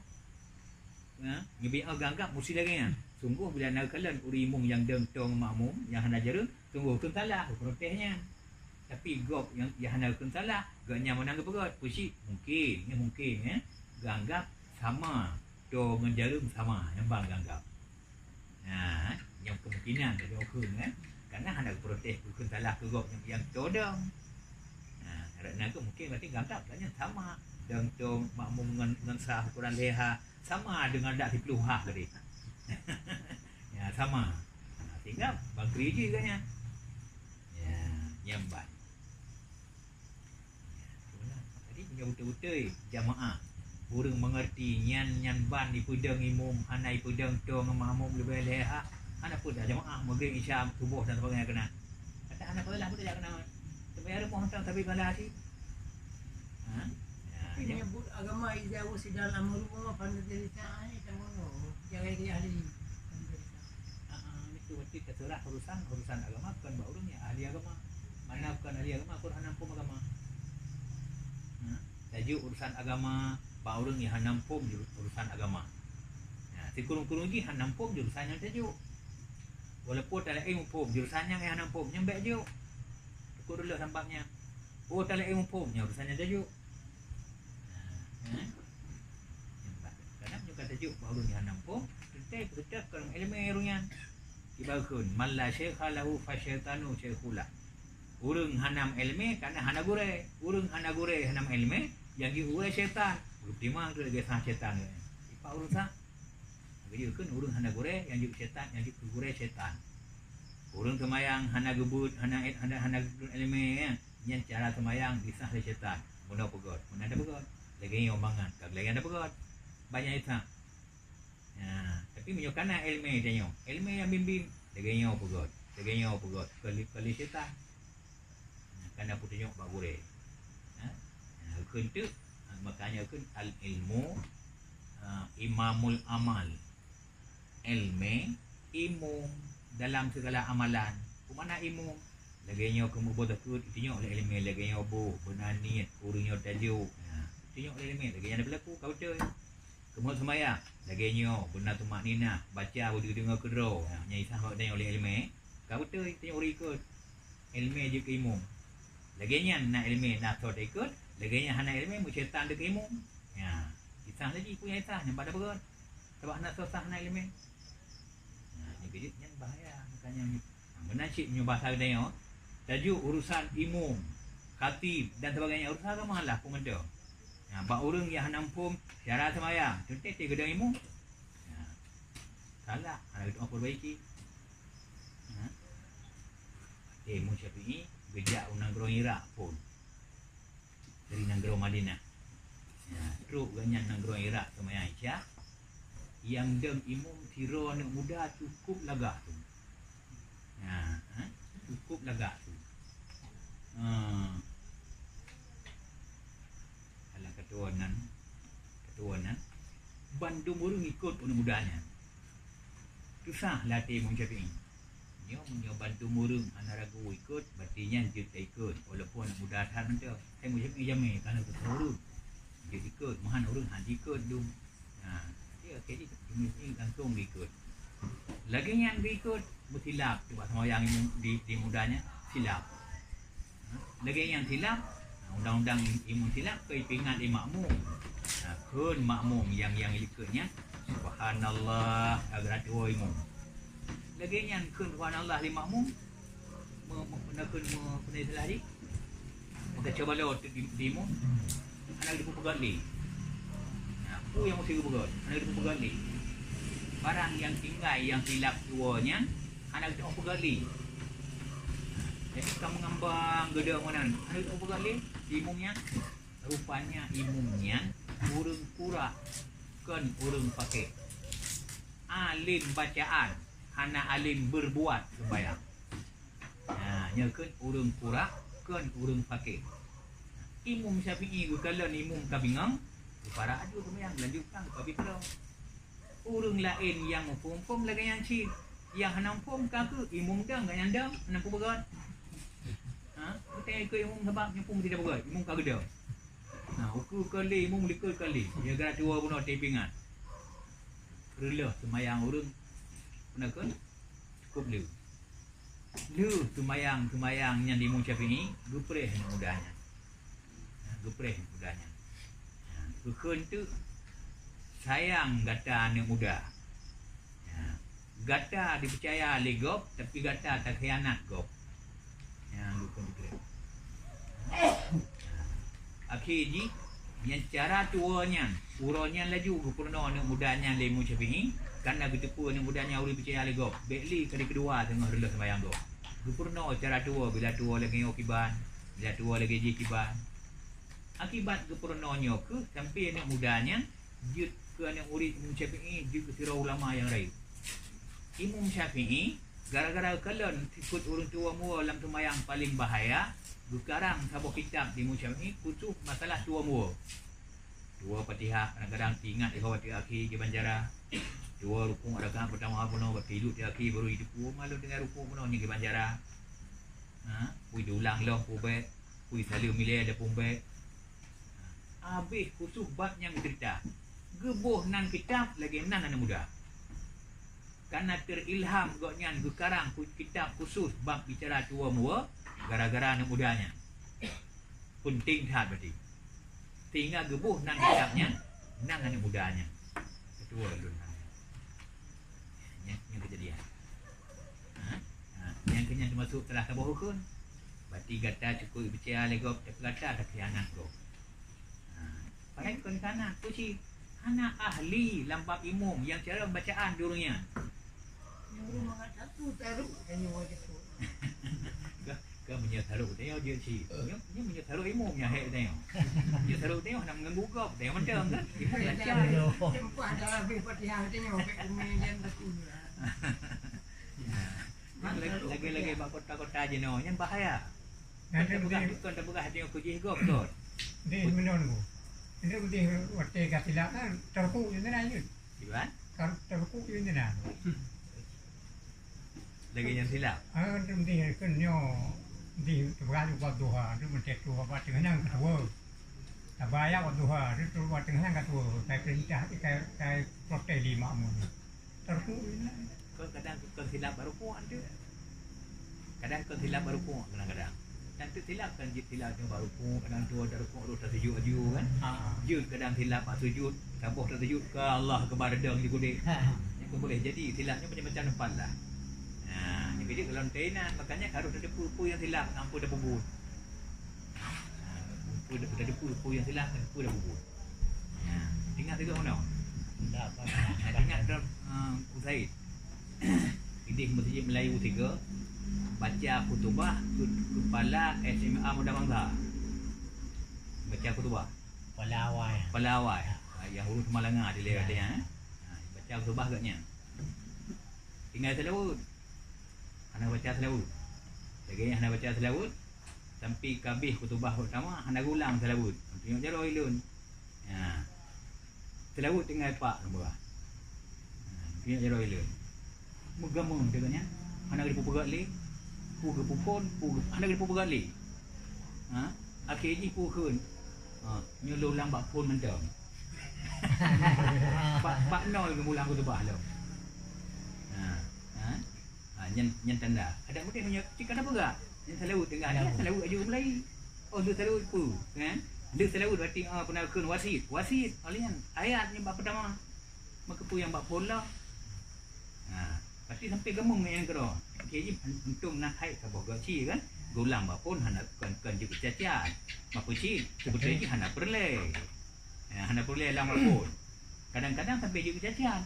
Nah, nyoe geuanggap musti lagèe nyan. Sunggoh bila na kalon ureueng imum nyang dong tong makmum nyang hana jareueng, sunggoh kheun salah geuprotes nyan. Tapi gob nyang, nyang hana kheun salah, gobnyan meunan geupeugah, pucit mungkin, ya mungkin, ya. Geuanggap sama, toe ngon jareueng sama, nyang ban geuanggap. Nah, nyang kemungkinan ka jeuet kheun, kan. Karena hana geuprotes, kheun salah keu gob nyang, nyang toe dong. Nah, karena tu mungkin berarti geuanggap lah nyan sama. Dong toe makmum ngon, ngon sah ukuran lhèe ha, sama deungon dak siploh ha tadi. Ya, sama. Nah, sehingga bangkri jih gobnyan. Ya, nyan ban. Nyoe beutôi-beutôi jamaah. Ureuëng meungerti nyan, nyan ban ipeudong imum, hana ipeudong toe ngon makmum leubeh lé ha. Hana peue dah jamaah, Maghrib, Isya, Suboh dan sebagainya keunan. Kata hana peue lah, peue dah keunan. Tapi ada mohon tang, tapi bala hati. Ha? Ya, Tapi ya. Menyebut agama, "Iza wusidal amru wa fantaziru sa'a," sama tu. Jangan jadi ahli. Ah, ah, itu berarti terserah urusan, urusan agama bukan bak ureuëng nyang ahli agama. Mana bukan ahli agama, Quran hana muphom agama. Ha? Tajok urusan agama bak ureuëng nyang hana muphom ju-, urusan agama. Ha, sikureueng-kureueng jih hana muphom jurusan nyang tajok. Walaupun talaén muphom jurusan nyang hana muphom, nyan bék jok. Teukuk dulu sambab nyan. Oh, talaén muphom, nyan urusan nyang tajok. Ha, eh? Kadang nyoe ka tajok bak ureuëng nyang hana muphom, teuntée peuteuh kon ilmu ureuëng nyan. Kiban kheun, "Man la syaikha lahu fa syaitanu syaikhullah." Ureuëng hana ilmu kana hana gurée. Ureuëng hana gurée hana ilmu, nyang jeuet gurée syaitan. Geutimang tu lagée sang syaitan. Ipak ureuëng sa. Lagée kheun ureuëng hana gurée, nyang jeuet syaitan, nyang jeuet keu gurée syaitan. Ureuëng seumayang hana geubeuet, hana, hana, hana geubeuet ilmu, ya. Nyan cara seumayang disah lé syaitan. Meunoe peugét, meunan tapeugét. Lagée nyoe mangat, ka lagée nyan tapeugét. Banyak isah. Ya, tapi meunyoe kana ilmu tanyoe, ilmu nyang bimbing, lagée nyoe peugét, lagée nyoe peugét, kali-kali syaitan. Nah, kana peutunyok bak gurée. Ha? Nah, kheun teuk, ha, makanya kheun al-ilmu, ha, imamul amal. Ilmu, imum dalam segala amalan. Peumana imum? Lagée nyoe keu muboh takheun, itunyok lé ilmu, lagée nyoe boh, beuna niet, ureuëng nyoe tajok. Nah, itunyok lé ilmu, lagée nyan beulaku, ka beutôi. Keumeung seumayang, lagée nyoe, beuna tumakninah, baca beudeuh deungoe keudroe. Nah, nyan isah bak tanyoe lé ilmu, ka beutôi, tanyoe ureuëng ikot. Ilmu jeuet keu imum. Lagée nyan na ilmu, na soe taikot, lagée nyan hana ilmu, meusyaitan deuk keu imum. Nya, isah lagi, peue nyang isah, nyang pada beurot. Sabab hana soe sah, hana ilmu. Nah, nyan keujeuet, nyan bahaya, makanya nyoe. Nah, meunan cit nyoe bahasa geutanyoe, tajok urusan imum, khatib, dan sebagainya, urusan agama lah, peue mantong. Nah, bak ureuëng nyang hana muphom cara seumayang, teuntée teuh geudong imum. Nah, salah, hana geutu'oh perbaiki. Nah, eh, Imam Syafi'i geujak u nanggroe Irak phon. Dari nanggroe Madinah. Ya, trok gobnyan nanggroe Irak seumayang Isya. Nyang dong imum sidroe aneuk muda cukup lagak tu. Ya, ha? Cukup lagak tu. Ha. Alah, katoe nan, katoe nan, bandum ureuëng ikot aneuk muda nyan. Susah lah até Imam Syafi'i. Nyoe meunyoe bandum ureuëng hana ragu ikot, berarti nyan jeuet taikot, walaupun aneuk muda that mantong. Hai Imam Syafi'i jamé, kana keu ureuëng jeuet ikot, meuhan ureuëng han jikot dum. Nah, jadi akhé jih Imam Syafi'i langsung geikot. Lagée nyan geikot, meusilap, cuba seumayang di, di muda nyan, silap. Lagée nyang silap, undang-undang imum silap ka ipeuingat lé makmum. Nah, kheun makmum nyang, nyang likot nyan, "Subhanallah," ka geuratuwoe imum. Lagée nyan kheun "Subhanallah" lé makmum, me-, me-, na kheun me-, peunai salah jih. Meukaca balok di, di imum, hana geuteupeugah lé. Nah, peue nyang meusti geupeugah, hana geuteupeugah lé. Barang nyang tinggai nyang silap tuwoe nyan, hana geuteupeugah lé. Jadi ka meungambang geudong meunan, hana geuteupeugah lé imum nyan. Rupanya imum nyan ureuëng kura, kon ureuëng pakéh. Além bacaan, hana além beurbuat seumbahyang. Nah, nyoe kheun ureuëng kura, kon ureuëng pakéh. Imum Syafi'i geukalon imum ka bingong, geuparak aju seumayang, lanjutkan geupabi keudroe. Ureuëng laén nyang muphom-phom lagée nyan cit. Nyang hana muphom ka keuh imum dong, gobnyan dong, hana peue beugét. Ha? Geutanyoe ikot imum sabab nyoe peue meusti tapeugét, imum ka geudong. Nah, ukeue kali imum likot kali, ya geuratuwoe bunoe teuingat. Reuleuh seumayang ureuëng, peue na kheun? Cukup lé. Lheueh seumayang-seumayang nyan di Imam Syafi'i, geupreh aneuk muda nyan. Nah, geupreh aneuk muda nyan. Nah, geukheun teuk, "Sayang gata aneuk muda. Nah, gata dipeucaya lé gob, tapi gata takhianat gob." Nah, geukheun teuk. Akhé jih, nyan cara tuwoe nyan, uroe nyan laju geupeurunoe aneuk muda nyan lé Imam Syafi'i, kareuna geuteupeue aneuk muda nyan ureuëng peucaya lé gob, bék lé kali keudua teungoh reuleueh seumayang gob. Geupeurunoe cara tuwoe, bila tuwoe lagée nyoe kiban, bila tuwoe lagée jih kiban. Akibat geupeurunoe nyoe kheueh sampoe aneuk muda nyan jeuet keu aneuk murit Imam Syafi'i, jeuet keu sidroe ulama nyang rayeuk. Imam Syafi'i gara-gara kalon sikheun ureuëng tuwoe muwoe lam seumayang paleng bahaya, geukarang saboh kitab di Imam Syafi'i khusos masalah tuwoe muwoe. Tuwoe Fatihah kadang-kadang teuingat di watée akhé geuban cara. Tuwoe rukuk rakaat peurtama bunoe, watée duek di akhé barô jiteupeue, malu tinggai rukuk bunoe nyan geuban cara. Ha, pui diulang lom pubek, pui saleuem ilée ada pubek. Habéh khusos bab nyang geuceurita. Geuboh nan kitab lagée nan aneuk muda. Kana teurilham gobnyan geukarang kitab khusos bab bicara tuwoe muwoe gara-gara aneuk muda nyan. Peunteng that berarti. Sehingga geuboh nan kitab nyan nan aneuk muda nyan. Ketua lôn. Nyan, nyan keujadian. Ha? Ha, nyang keu nyan teumasok salah saboh rukun. Berarti gata cukôp peucaya lé gob, tapi gata takhianat gob. Ha, padahai kon khianat, peue cit? Hana ahli lam bab imum nyang cara bacaan di ureuëng nyan. Nyang ureuëng mangat satu taruh, dan nyoe jepuk. Ka, ka meunyoe taruh tanyoe jeuet cit. Nyoe, nyoe meunyoe taruh imum nyang hék tanyoe. Meunyoe taruh tanyoe hana meuganggu gob, tanyoe mantong kan? Imum lancar. Sempah dalam Fatihah tanyoe, bek umi jan takut. Lagi-lagi bak kota-kota jinoe nyan bahaya. Nyan kon tapeugah, kon tapeugah tanyoe keu jih gob, kon. Di meunyoe nunggu. Nyan di watée ka silap kan, teurukuk je na jeuet. Iban? Ter-, teurukuk je na. Lagi nyang silap. Ah, tu di kan nyoe di teubra juga duha, tu mencet tu apa tengah nang ketua. Tabaya waktu duha, tu tu teungoh nyang ka tuwoe, kai peurintah, kai, kai protes lé makmum. Teurukuk inan. Kon kadang kon silap bak rukuk tu. Kadang kon silap bak rukuk kadang-kadang. Dan tu silap kan jeuet silap nyoe bak rukuk, kadang tuwoe tarukuk rôh tasujut aju kan. Ha. Jeuet kadang silap bak sujut, saboh tasujut ka Allah Akbar dong di gudek. Ha. Nyan pun boleh jadi silap nyoe macam-macam tempat lah. Ha, nyan keuh jeuet kalau teuingat, makanya harus ada peue-peue nyang silap, ngon peue tapeubuet. Ha, peue dah, dah teupeue, peue nyang silap, peue dah peubuet. Ha, tinggai sigoe meunoe. Dah, apa? Ha, tinggai dah, ha, Usaid. Idéh Meuseujid Meulayu tiga, baca khutubah keu, kepala S M A Muda Bangsa. Baca khutubah. Kepala awai. Kepala awai. Ha, nyang urus malanga di lé katanya, eh. Ha, baca khutubah agaknya. Tinggai seulaweuet. Hana baca seulaweuet. Lagée nyan hana baca seulaweuet, sampai ka habéh khutubah peurtama hana geulang seulaweuet. Teunyok jaroe lôn. Ha. Seulaweuet tinggai pat, nampak. Ha, teunyok jaroe lôn. Meugamong teuka nyan, hana geupeupeugah lé. Peue geupeuphon, peue geu-, hana geupeupeugah lé. Ha? Akhé jih peue kheun? Ha, nyoe lôn ulang bak phon mantong. Bak, bak nol geumulang khutubah lom. Ha, ha. Ha, nyan, nyan tanda. Adak mudeh meunyoe cit ka na peugah. Nyan seulaweuet tinggai, nyan seulaweuet aju mulai. Oh, lheueh seulaweuet peue? Kan? Lheueh seulaweuet berarti, ah, peue na kheun wasiet. Wasiet, oh, nyan ayat nyang bak peurtama. Maka peue nyang bak phon lom? Ha, pasti sampai gamong nyang keudroe. Oke, jih untông na hai saboh gob cit kan. Geulang bak phon hana kon, kon jeuet keucacian. Maka cit, seubeutoe jih hana peureulée. Ya, hana peureulée lam bak phon. Kadang-kadang sampai jeuet keucacian.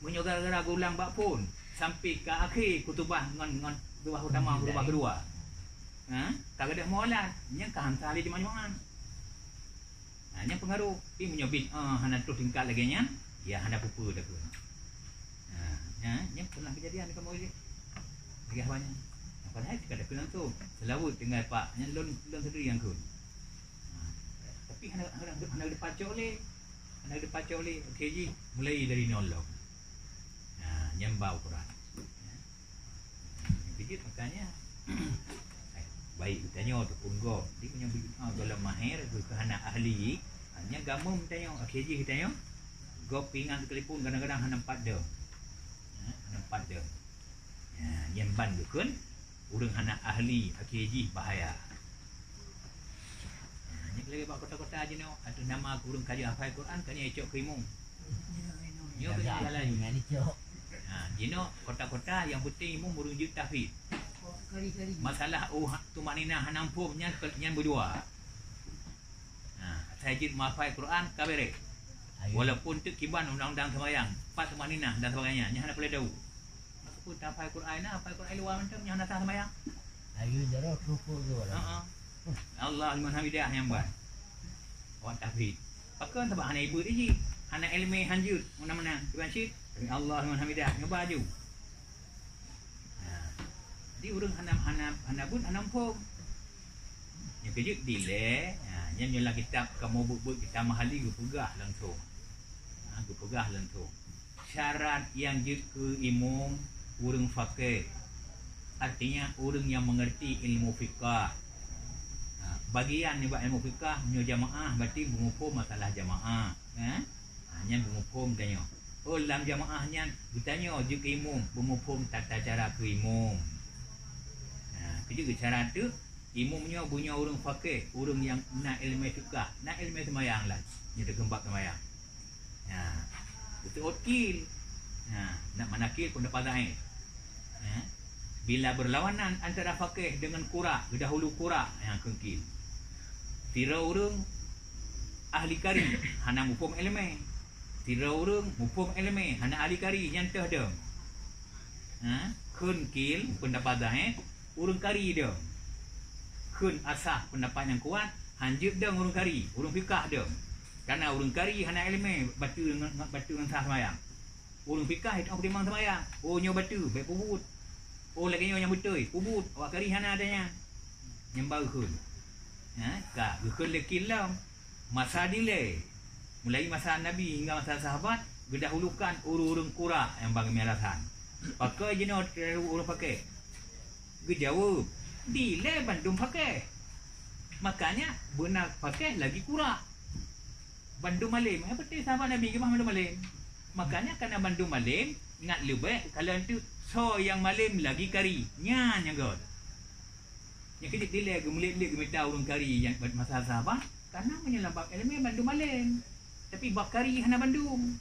Meunyoe gara-gara geulang bak phon, sampai ka akhé khutubah ngon, ngon khutubah utama, khutubah keudua. Ha? Ka gadôh mualat, nyan ka han sah lé jeumaáh-jeumaáh. Ha, nyan peungaroh. Tapi meunyoe bit, eh, hana troh tingkat lagée nyan, ya hana peue-peue takheun. Ha, nyan, nyan pernah keujadian di kamoe jih. Lagée awaknyan. Padahai teuka takheun langsung. Seulaweuet tinggai pat, nyan lôn, lôn sendiri nyang kheun. Ha, tapi hana, hana, hana geupacok lé. Hana geupacok lé. Oke jih, mulai dari nol lom. Ha, nyan bak ukuran. Begitu makanya, baik geutanyoe ataupun gob. Jadi, meunyoe beu-, ah, gohlom mahé, keu hana ahli, ah, nyan gameum tanyoe, akhé jih geutanyoe, gob pingan keu telepon kadang-kadang hana pat dong. Ha, hana pat dong. Ha, nyan ban geukheun, ureuëng hana ahli, akhé jih bahaya. Ha, nyan lagée bak kota-kota jinoe, ateueh nama ureuëng ka jeuet hafai Quran, ka nyan icok keu imum. Nyoe keuh jalan. Ha, jinoe kota-kota nyang penting imum ureuëng jeuet tahfidz. Masalah, oh, ha, tumakninah hana muphom nyan, nyan beudua. Ha, asai jeuet meuhafai Quran ka beres. Walaupun teuk kiban undang-undang seumayang, pat tumakninah dan sebagainya, nyan hana peureulée tahu. Maka peue tahafai Quran na, hafai Quran luwa mantong nyan hana sah seumayang. Ayo jaroe rukuk dua lah. Ha, ha. Allah liman hamidah nyang ban. Awak tahfidz. Pakon? Sabab hana ibeuet jih. Hana ileumèe hanjeuet. Meunan-meunan. Bukan cit. Sami Allah liman hamidah. Nyoe ba aju. Ha. Jadi ureueng hana, hana, hana beuet, hana muphom. Nyang keujeuet dilèe, ha, nyan nyoe lam kitab kamoe beuet-beuet kitab Mahali geupeugah langsông. Ha, geupeugah langsông. Syarat nyang jeuet keu imum ureueng faqih, artinya ureueng nyang meungeurti ilmu fiqah. Ha, bagian nibak ilmu fiqah, meunyoe jamaah berarti beumuphom masalah jamaah, eh? Ha, nyan beumuphom tanyoe. Oh, lam jamaah nyan geutanyoe jeuet keu imum, beumuphom tata cara keu imum. Ha, keujeuet keu cara teuk, imum nyoe beunyoe ureueng faqih, ureueng nyang na ileumèe fiqah, na ileumèe seumayang lah, nyang teukeumpak seumayang. Ha, beutôi otkil. Ha, nak manakil pun dapat zaif. Ha, bila berlawanan antara faqih dengan qurra, geudahulu qurra nyang keungkil. Sidroe ureueng ahli kari, hana muphom ileumèe. Sidroe ureueng muphom ileumèe, hana ahli kari, nyan teuh dong. Ha, keungkil pun dapat zaif, ureueng kari dong. Kheun asah peundapat nyang kuat, hanjeuet dong ureueng kari, ureueng fiqah dong. Karena ureueng kari hana ileumèe bateue ngon, ngon bateue ngon sah seumayang. Ureueng fiqah itu peutimang seumayang. Oh, nyoe bateue, bèk peubuet. Oh, lagèe nyoe nyang beutôi, peubuet. Awak kari hana ada nyan. Nyang ba geukheun. Ha, ka geukheun lé kil lom. Masa dilèe, mulai masa Nabi hingga masa sahabat, geudahulukan ureueng-ureueng qurra nyang ban geumè alasan. Pakon jinoe teuh ureueng faqih? Geujaweueb, dilèe bandum faqih. Makanya beuna faqih lagi qurra. Bandum alim. Eh, beutôi sahabat Nabi keumah bandum alim. Makanya kana bandum alim, ingat leubèh, kalon teuk soe nyang malem lagi kari. Nyan nyang göt. Nyang keujeuet dilèe geumeuliet-liet geumita ureueng kari nyang bak masa sahabat, karena meunyoe lam bab ileumèe bandum alem, tapi bab kari hana bandum.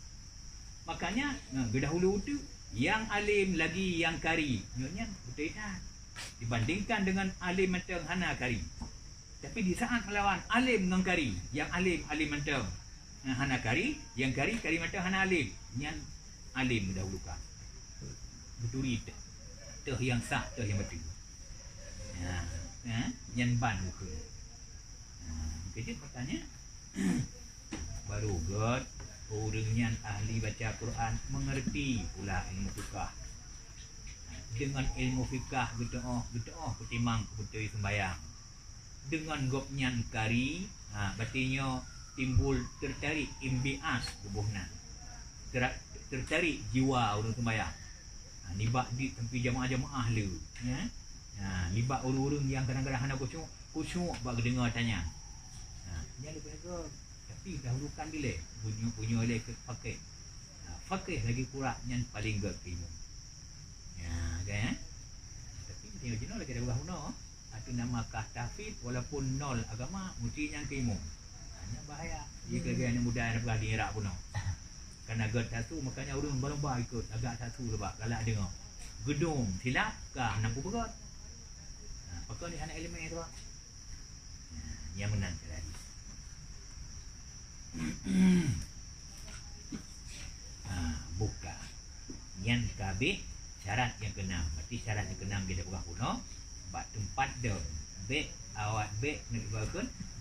Makanya, nah, geudahulu teuk nyang alem lagi nyang kari. Nyoe nyan beutôi that. Dibandingkan dengan alem mantong hana kari. Tapi di saat melawan alem ngon kari, nyang alem, alem mantong, nah, hana kari, nyang kari, kari mantong hana alem, nyan alem meudahulukan. Beuturi teuh, teuh nyang sah, teuh nyang beutôi. Nah, eh, nyan ban ukeue. Nah, keujeuet bertanya, baru göt ureueng nyan ahli baca Quran, mengerti pula ilmu fikah. Dengan ilmu fikah geutu'oh, geutu'oh peutimang keu beutôi seumbayang. Deungon gobnyan kari, ha, berarti nyoe timbul tertarik, inbi'as tuboh nan. Tera-, tertarik jiwa ureueng seumbayang. Ha, nibak jeuet sampoe jamaah-jamaah le, ya. Ha, nibak ureueng-ureueng nyang kadang-kadang hana khusyuk, khusyuk bak geudeungoe tanyan. Ha, nyan leubeh göt. Tapi dahulukan dilèe, bunyuek-bunyuek lé keu fakih. Ha, fakih lagi kurang nyan paleng göt keu imum. Ya, kan, ya? Tapi tengok jinoe lagèe dah peugah bunoe. Atau nama kah tahfidz walaupun nol agama, musti nyang keu imum. Ha, nyan bahaya. Iya, hmm, lagèe aneuk muda nyang peugah di Irak bunoe. Karena göt tasu, makanya ureueng lumba-lumba ikut, agak tasu sebab galak deungoe. Geudong silap, kah hana peugöt. Ha, pakon di aneuk ileumèe tu, Pak? Ha, nyang meunan cara jih. Ha, buka. Nyan ka abéh syarat nyang keunam. Berarti syarat nyang keunam jih dah peugah bunoe. Bak teumpat dong. Bèk awak, bèk,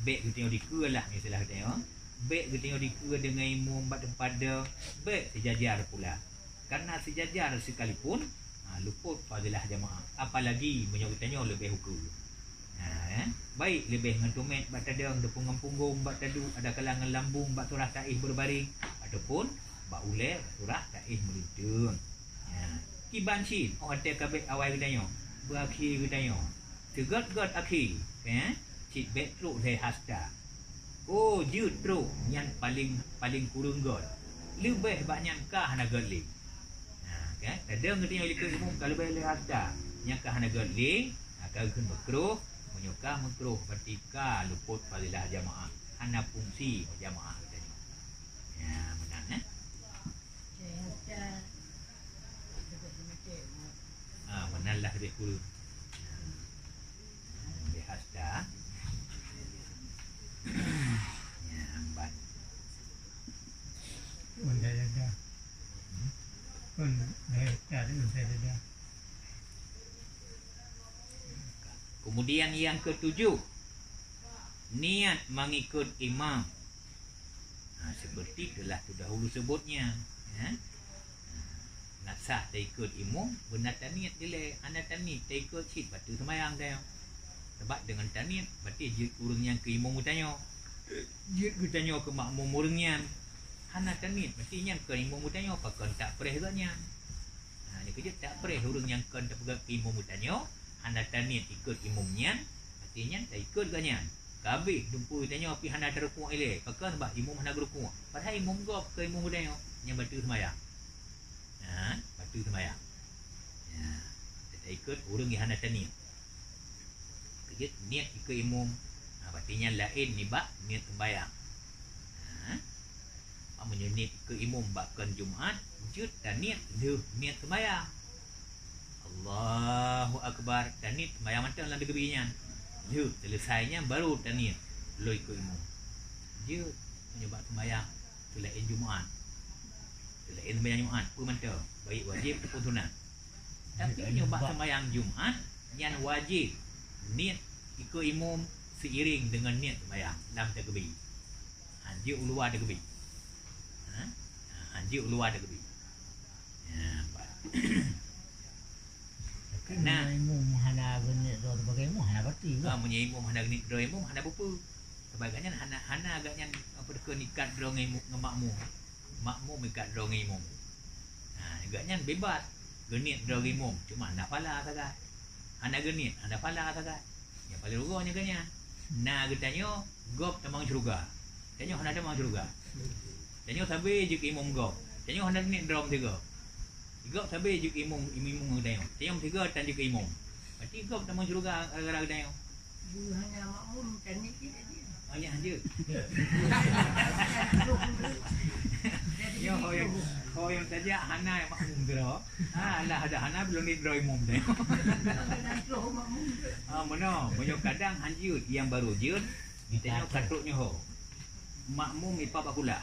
bèk geutanyoe dikeue lah, misalnya geutanyoe. Bèk geutanyoe dikeue deungon imum bak teumpat dong. Bèk sijajar pula. Karena sijajar sekalipun, ha, luput fadilah jamaah. Apalagi meunyoe geutanyoe leubeh ukeue. Ha, eh? Baik leubeh ngon tumèt bak tadong, teupeue ngon punggong bak taduek, ada kala ngon lambung bak surah taéh berbaring, ataupun bak ulèe bak surah taéh meulinteueng. Ha, kiban cit, oh, watèe ka bèk awai geutanyoe, beuakhé geutanyoe. Teugöt-göt akhé, eh? Cit bèk trok lhèe hasta. Oh, jeuet trok, nyan paleng, paleng kureueng göt. Leubeh bak nyan ka hana göt lé. Ha, kan? Kadang geutanyoe likot imum ka leubeh lé hasta, nyan ka hana göt lé, ha, ka geukheun meukruh, meunyoe ka meukruh, berarti ka luput fadilah jamaah, hana fungsi jamaah geutanyoe. Ya, meunan, eh? Ah, meunan lah leubeh kureueng. Leubeh hasta. Ya, amban. Meunan dah. Pun dah hasta, meunan dah. Kemudian yang ketujuh, niat mengikut imam. Seperti telah terdahulu sebutnya, ya. Nah, sah taikot imum, beuna taniet dilée, hana taniet taikot cit bateue seumayang tanyoe. Sebab deungon taniet, berarti jeuet ureuëng nyang keu imum geutanyoe. Jeuet geutanyoe keu makmum ureuëng nyan. Hana taniet, berarti nyan kon imum geutanyoe, pakon tapreh gobnyan. Nah, nyoe keujeuet tapreh ureuëng nyang kon tapeugah keu imum geutanyoe, hana taniet ikot imum nyan, berarti nyan taikot gobnyan. Ka habéh, dumpeue tanyoe pih hana tarukuk ilée, pakon bak imum hana geurukuk. Padahai imum gob keu imum geutanyoe, nyan bateue seumayang. Ha, bateue seumayang. Ya, taikot ureuëng nyang hana taniet. Keujeuet niet ikot imum. Ha, berarti nyan laén nibak niet seumayang. Ha, meunyoe niet ikot imum bak kon Jumat, jeuet taniet lheueh niet seumayang. Allahu Akbar, taniet seumayang mantong lam teukeubie nyan. Jeuet, seuleusai nyan baru taniet lheueh ikot imum. Jeuet, meunyoe bak seumayang seulaén Jumat. Seulaén seumayang Jumat, peue mantong, baik wajéb ataupun sunat. Tapi nyoe bak seumayang Jumat, nyan wajéb niet ikot imum seiring deungon niet seumayang lam teukeubie. Hanjeuet u luwa teukeubie. Ha? Ha, hanjeuet u luwa teukeubie. Ya, nampak. Tapi nah, meunyoe imum hana geuniet droe sebagai imum, hana bateue. Ah, meunyoe imum hana geuniet droe imum, hana peue-peue. Sabab gobnyan hana, hana gobnyan, apa, teuka ikat droe ngon imum, ngon makmum. Makmum ikat droe ngon imum. Ha, gobnyan bebas. Geuniet droe ngon imum, cuma hana phala sagai. Hana geuniet, hana phala sagai. Nyang paleng rugoe nyoe gobnyan. Na geutanyoe, gob tamong syeuruga. Tanyoe hana tamong syeuruga. Tanyoe sabe jeuet keu imum gob. Tanyoe hana niet droe meusigoe. Gob sabe jeuet keu imum, imum, imum geutanyoe. Tanyoe meusigoe tan jeuet keu imum. Berarti gob tamong syeuruga gara-gara geutanyoe. Hanya makmum, tan niet cit. Hanya hanjeuet. Nyoe ho nyang, ho nyang tajak hana makmum droe. Ha, lah ada hana belum niet droe imum tanyoe. Ah, meunoe, meunyoe kadang hanjeuet, nyang barô jeuet, geutanyoe ka trok nyoe ho. Makmum ipat bak kulah.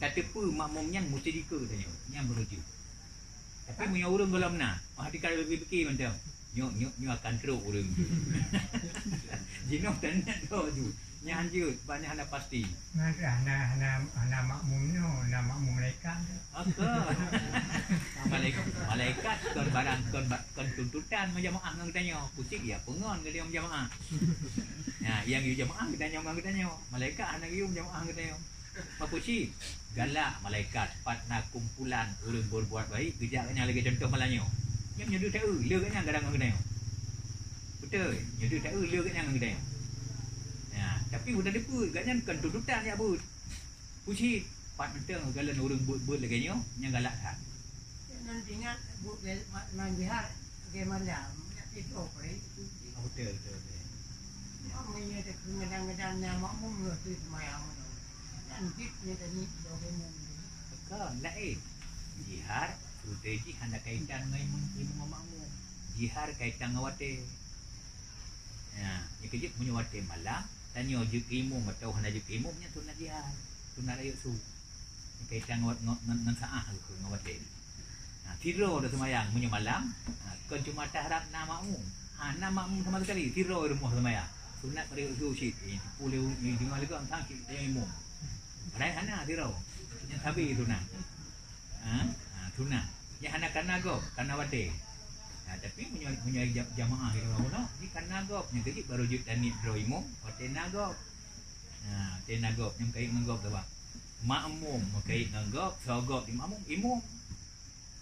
Tateupeue makmum nyan meusti jikeue tanyoe, nyan barô jeuet. Tapi meunyoe ureuëng gohlom na, oh, hati ka pike-pike mantong. Nyoe, nyoe, nyoe akan trok ureuëng. Jinoe tan nyan trok ju. Nyan jeuet, bak nyan hana pasti. Nah, hana, hana, hana makmum nyoe, hana makmum malaikat. Oke. Malaik-, malaikat kon barang, kon ba-, kon tuntutan meujamaah ngon geutanyoe. Kucing ya peungon geutanyoe meujamaah. Nah, nyang yue jamaah geutanyoe ngon geutanyoe. Malaikat hana geuyue meujamaah ngon geutanyoe. Peue cit? Galak malaikat, pat na kumpulan ureuëng berbuat baik, geujak gobnyan lagée contoh malam nyoe. Nyoe meunyoe deuh taeu, le gobnyan gadang ngon geutanyoe. Beutôi, nyoe deuh taeu, le gobnyan ngon geutanyoe. Nah, tapi udah dipeuet, gobnyan kon tuntutan jak beuet. Peue cit? Pat mantong galon ureuëng beuet-beuet lagée nyoe, nyang galak that. Nan ingat buet lé ma-, nan jihad lagée malam, nak tidur paling. Ah, betul, betul, betul. Mak meunyoe teukeungadang-gadang nyang makmum nyoe teuh seumayang nyoe. Nan jih nyoe tadi dua makmum. Bukan, laén. Jihad, putée jih hana kaitan ngon imum, imum ngon makmum. Jihad kaitan ngon watée. Ya, nyoe keujeuet meunyoe watée malam, tanyoe jeuet keu imum atawa hana jeuet keu imum, nyan sunat jihad. Sunat rayeuk su. Kaitan ngon, ngon, ngon, ngon saah ngon watée. Ha, sidroe taseumayang meunyoe malam, ha, kon cuma taharab na makmum. Ha, na makmum sama sekali, sidroe rumoh seumayang. Sunat pada su cit, eh, sepuluh, eh, lima lego sang cit, eh, imum. Padahai hana sidroe. Nyang sabe sunat. Ha, ha, sunat. Nyang hana kana gob, kana watée. Ha, tapi meunyoe, meunyoe ja-, jamaah di luwa bunoe, di kana gob. Nyang keujeuet baru jeuet taniet droe imum, watée na gob. Ha, watée na gob, nyang kait ngon gob sabab makmum meukait ngon gob, soe gob di makmum, imum.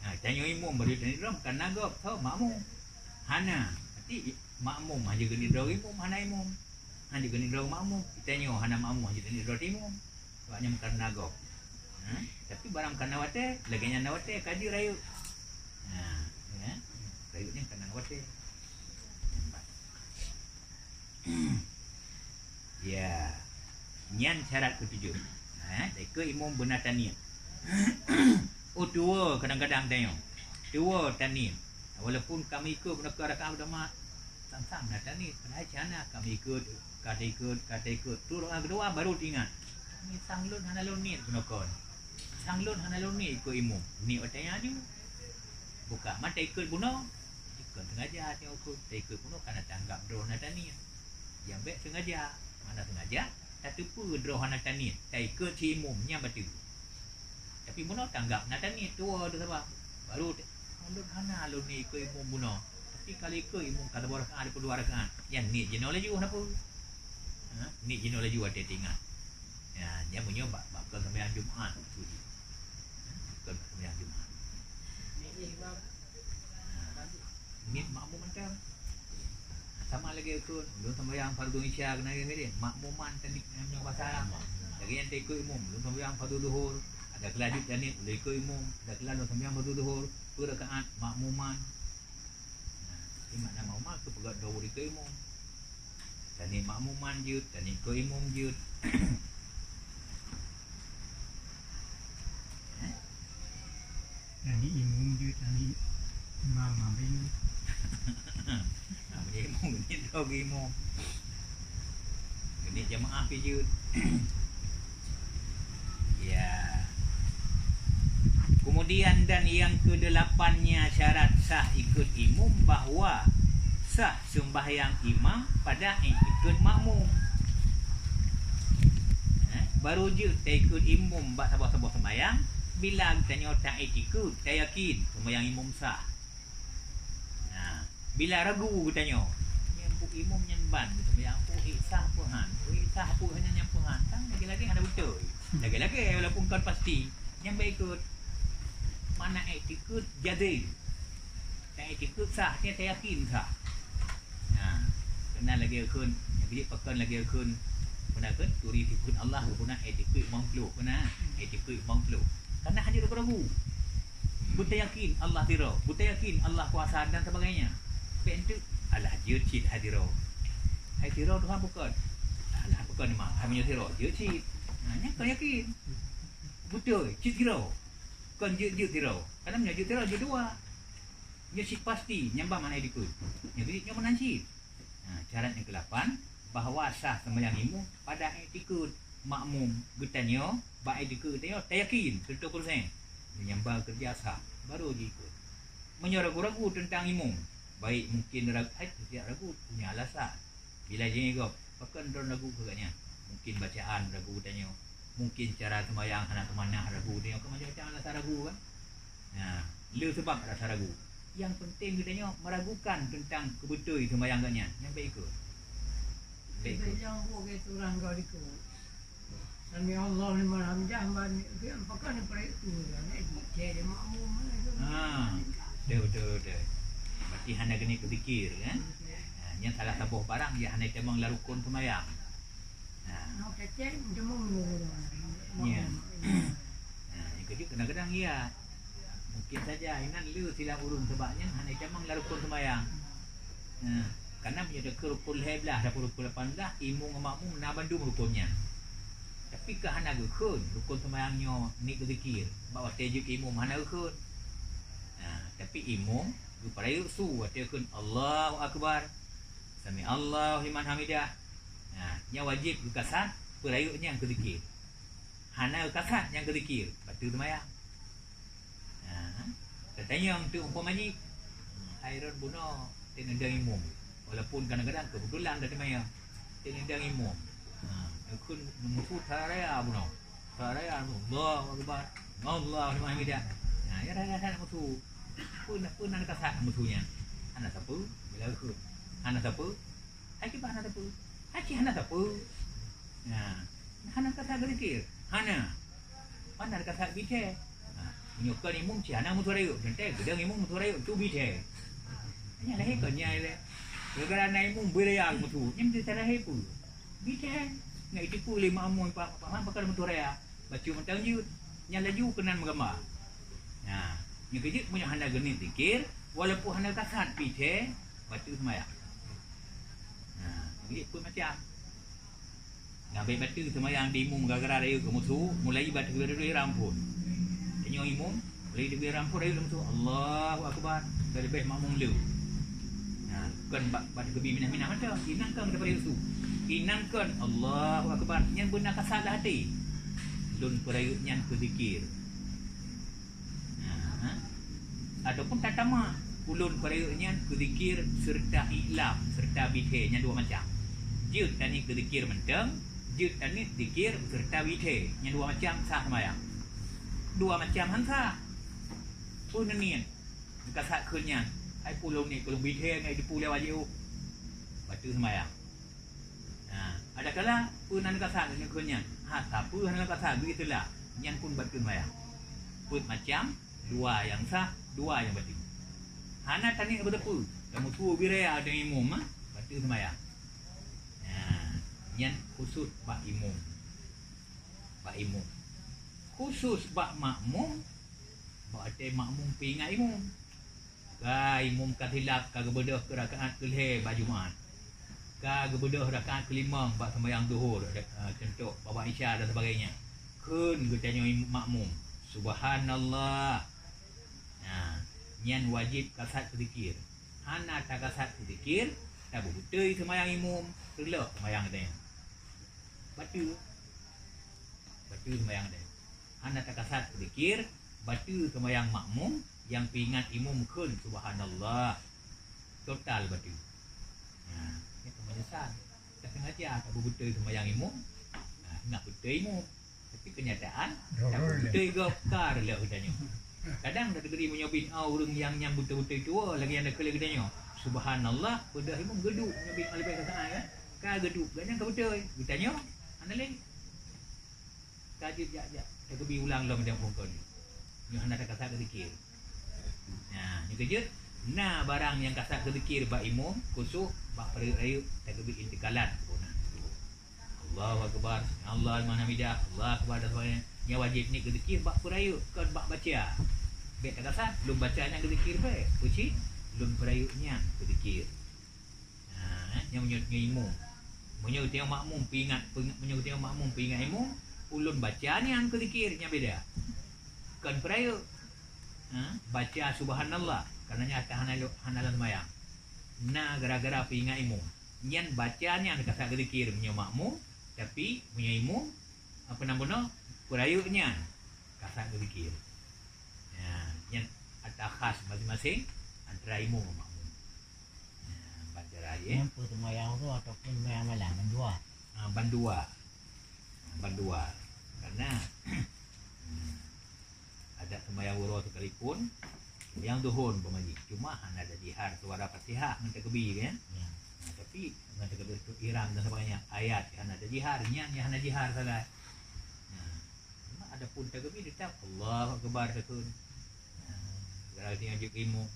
Ha, tanyoe imum bari tanyoe droe, kana gob, soe makmum. Hana, berarti i-, makmum hana geuniet droe imum, hana imum. Hana geuniet droe makmum, tanyoe hana makmum, hana geuniet droe imum. Sebab nyan kana gob. Ha, tapi barang kana watée, lagée nyan na watée, ka jeuet rayeuk. Ha, ya. Rayeuk nyan kana watée. Ya. Nyan syarat ketujuh. Ha, dikeue imum beuna taniet. Oh, tuwoe kadang-kadang tanyoe. Tuwoe taniet. Walaupun ka meuikot beuna keu rakaat pertama, sang-sang na taniet. Padahai cit hana ka meuikot, ka taikot, ka taikot. Tu rakaat keudua baru teuingat. Ni sang lôn hana lôn niet beuna kon. Sang lôn hana lôn niet ikot imum. Niet watée nyan aju. Buka mata ikot bunoe. Ikot sengaja teuikot. Taikot bunoe kana tanggap droe na taniet. Nyang bék sengaja. Mana sengaja? Tateupeue droe hana taniet, taikot si imum, nyan bateue. Tapi bunoe tanggap na taniet, tuwoe teuh saban. Baru te-, ulôn hana lôn ikot imum bunoe. Tapi ka lheueh ikot imum ka saboh rakaat, dua puluh dua rakaat. Nyan niet jinoe laju hana peue. Ha? Niet jinoe laju watée teuingat. Ya, nyan meunyoe bak, bak kon seumayang Jumaat. Ha? Kon seumayang Jumaat. Ha. Niet makmum mantong. Sama lagée ukeue, ulôn seumayang fardu Isya keunan lagée nyan, makmuman taniet ngon bahasa Arab. Lagée nyan taikot imum, ulôn seumayang fardu Zuhur, ada keuh laju taniet, ulôn ikot imum, ada keuh laju seumayang fardu Zuhur, peue rakaat, makmuman. Nah, jadi makna makmuman keu peugah droe ikot imum. Taniet makmuman jeuet, taniet ikot imum jeuet. Taniet imum jeuet, taniet imam, imam jeuet. Nah, meunyoe imum, geuneuk droe geuimum. Geuneuk jamaah pih jeuet. Ya. Kemudian dan yang kedelapannya syarat sah ikut imum bahwa sah sembahyang imam pada iktikad makmum. Eh, baru jeuet taikot imum bak saboh-saboh sembahyang bila geutanyoe taiktikad, tayakin sembahyang imum sah. Nah, bila ragu geutanyoe, nyan peue imum nyan ban, geutanyoe peue sah peue han, peue sah peue hana nyan peue han, kan lagée-lagée hana beutôi. Lagée-lagée walaupun kon pasti, nyan baikot. Makna iktikad jazim. Taiktikad sah, nyan tayakin sah. Nah, keunan lagée ukeue, nyang keujiek pakon lagée ukeue, peuna kheun turi tipeue Allah, peuna iktikad limong ploh, peuna iktikad limong ploh. Karena hana ragu-ragu. Beutayakin Allah sidroe, beutayakin Allah kuasa dan sebagainya. Bék enteuk, alah jeuet cit hai sidroe. Hai sidroe Tuhan bukon. Alah bukon ma, hai meunyoe sidroe jeuet cit. Nah, nyan kon yakin. Beutôi, cit sidroe. Kon jeuet-jeuet sidroe. Karena meunyoe jeuet sidroe, jeuet dua. Nyoe cit pasti, nyang ban makna dikeue. Nyoe jeuet nyoe meunan cit. Nah, syarat nyang keulapan, bahwa sah sembahyang imum pada iktikad makmum geutanyoe, bak iktikad geutanyoe tayakin seratus persen. Meunyoe nyang ba keureuja sah, baru jiikot. Meunyoe ragu-ragu teuntang imum, baik mungkin rag-, hai, tidak ragu, punya alasan. Bila jingigob, pakon droe ragu keu gobnyan? Mungkin bacaan ragu geutanyoe, mungkin cara sembahyang hana teumanah ragu geutanyoe, kan macam-macam alasan ragu kan? Nah, le seubab rasa ragu. Nyang penting geutanyoe meragukan teuntang keubeutôi seumayang gobnyan. Nyang bék ikot. Bék ikot. Bék nyang buet keu ureueng gau likot. Sami Allah liman hamidah, ban, pakon ni peureuek tu, kan, eh, cicé dia makmum, eh, tu. Ha, betul, betul, betul. Berarti hana keuneuk keu zikir, kan? Ha, nyan salah saboh barang nyang hana tamong lam rukon seumayang. Ha. Nah, cicé, jemung dulu. Nyan. Ha, nyang keujeuet kadang-kadang iya. Mungkin saja inan le silap ureueng sabab nyan hana tamong lam rukon seumayang. Nah, karena meunyoe takheun rukon lhèe blaih ataupun rukon lapan blaih, imum ngon makmum na bandum rukon nyan. Tapi ka hana geukheun rukon seumayang nyoe niet keu zikir, bak watèe jeuet keu imum hana geukheun. Nah, tapi imum geupeurayeuk su watèe kheun Allahu Akbar, Sami Allahu liman hamidah. Nah, nyan wajéb geukasat peurayeuk nyan keu zikir. Hana geukasat nyan keu zikir, bateue seumayang. Ha, tatanyong teuk umpama jih, hai droen bunoe teuneudang imum. Walaupun kadang-kadang keubeutulan tateumanyong teuneudang imum. Ha, kheun musu that raya bunoe. That raya, Allahu Akbar. Allahu Akbar, hamidah. Ha, ya raya that musu. Peue na, peue na kasat musu nyan? Hana sapeue, bila kheun. Hana sapeue. Hai kiban hana sapeue. Hai cit hana sapeue. Ha. Hana kasat geuzikir. Hana. Mana kasat bithèe. Ha. Meunyoe kon imum cit hana meusu rayeuk. Teuntèe geudong imum meusu rayeuk tu bithèe. Nyan lahé kon nyan lé. Gara-gara na imum beuraya meusu. Nyan meusu lahé peue? Bithèe. Nyan itu peue lé makmum pa-, pa-, pa-, pakon meusu raya. Bacut mantong jeuet. Nyan laju keunan meugamba. Nah, nyoe keu jeuet meunyoe hana geuniet zikir, walaupun hana kasat bithèe, bateue seumayang. Nah, nyoe keu jeuet peue macam. Nah, bèk bateue seumayang di imum gara-gara rayeuk keu musu, mulai bateue dulu ihram phon. Tanyoe imum, mulai dulu ihram phon rayeuk keu musu, Allahu Akbar, ka leubeh makmum le. Nah, kon bak, bak geubi minah-minah mata, inan kon geupeurayeuk su. Inan kon Allahu Akbar, nyan beuna kasat lam até. Lôn peurayeuk nyan keu zikir. Nah, ataupun tatama, ulôn peurayeuk nyan keu zikir seureuta i'lam, seureuta bithèe, nyan dua macam. Jeuet taniet keu zikir mantong, Jeuet taniet zikir beserta bithée, nyan dua macam sah seumayang. Dua macam han sah. Peue neuniet? Neukasat kheun nyan, hai peue lôn niet keu lôn bithée ngon dipeue lé wajéb uh. Bateue seumayang. Nah, adakala peue na neukasat kheun nyan, ha, sapeue hana neukasat, bri teulah, nyan pun bateue seumayang. Peuet macam, dua nyang sah, dua nyang bateue. Hana taniet beuteupeue, tameupeue bira deungon imum, ha, bateue seumayang. Nah, nyan khusus bak imum. Bak imum. Khusus bak makmum, bak watée makmum peuingat imum. Ka imum ka silap, ka geubeudôh keu rakaat keu lhée bak Jumat. Ka geubeudôh rakaat keu limong bak seumayang Zuhur, eh, cuntoh, bak Isya dan sebagainya. Kheun geutanyoe im-, makmum, "Subhanallah." Nah, nyan wajéb kasat keu zikir. Hana takasat keu zikir, tabeubeutôi seumayang imum, reuloh seumayang geutanyoe. Bateue. Bateue seumayang geutanyoe. Hana takasat keu zikir, bateue seumayang makmum nyang peuingat imum kheun subhanallah. Total bateue. Nah, nyan meunyeusal. Tasengaja tabeubeutôi seumayang imum, nah, ingat beutôi imum. Tapi keunyataan, tabeubeutôi gob ka reuloh geutanyoe. Kadang tadeungö meunyoe bit, ah, ureuëng nyang, nyang beutôi-beutôi tuwoe lagée nyang takheun lé geutanyoe. Subhanallah, beudôh imum geuduek meunyoe bit leubeh ka saát kan. Ka geuduek, gobnyan ka beutôi. Geutanyoe hana lé. Ka jeuet jak-jak, takeubi ulang lom nyang phon kon. Nyoe hana takasat keu zikir. Nah, nyoe keujeuet, na barang nyang kasat keu zikir bak imum, khusus bak peurayeuk-rayeuk takeubi intikalat. Allahu Akbar, Allah liman hamidah, Allahu Akbar dan sebagainya. Nyang wajéb niet keu zikir bak peurayeuk, kon bak baca. Bék takasat, lôn baca nyan keu zikir bék. Peue cit? Lôn peurayeuk nyan keu zikir. Ha, nyan meunyoe, nyoe imum. Meunyoe geutanyoe makmum peuingat, peuingat, meunyoe geutanyoe makmum peuingat imum, ulôn baca nyan keu zikir, nyan beda. Kon peurayeuk. Ha, baca subhanallah, karena nyan hana lo-, hana lam seumayang. Na gara-gara peuingat imum. Nyan baca nyan kasat keu zikir meunyoe makmum, tapi meunyoe imum, apa nama bunoe, peurayeuk nyan kasat keu zikir. Ya, nyan ata khas masing-masing antara imum ngon makmum. Ya, ban cara, ya. Nyan peue seumayang suboh ataupun seumayang malam, bandua? Ah, bandua. Ah, bandua. Karena, hmm, ada seumayang uroe sekalipun, seumayang Zuhur umpama jih, cuma hana tajihar suara Fatihah ngon takbir, ya. Ya. Nah, tapi ngon takbir tu ihram dan sebagainya, ayat hana tajihar, nyan nyang hana jihar sagai. Nah, cuma adapun takbir tetap Allahu Akbar takheun. Nah, kalau tinggal juk imum,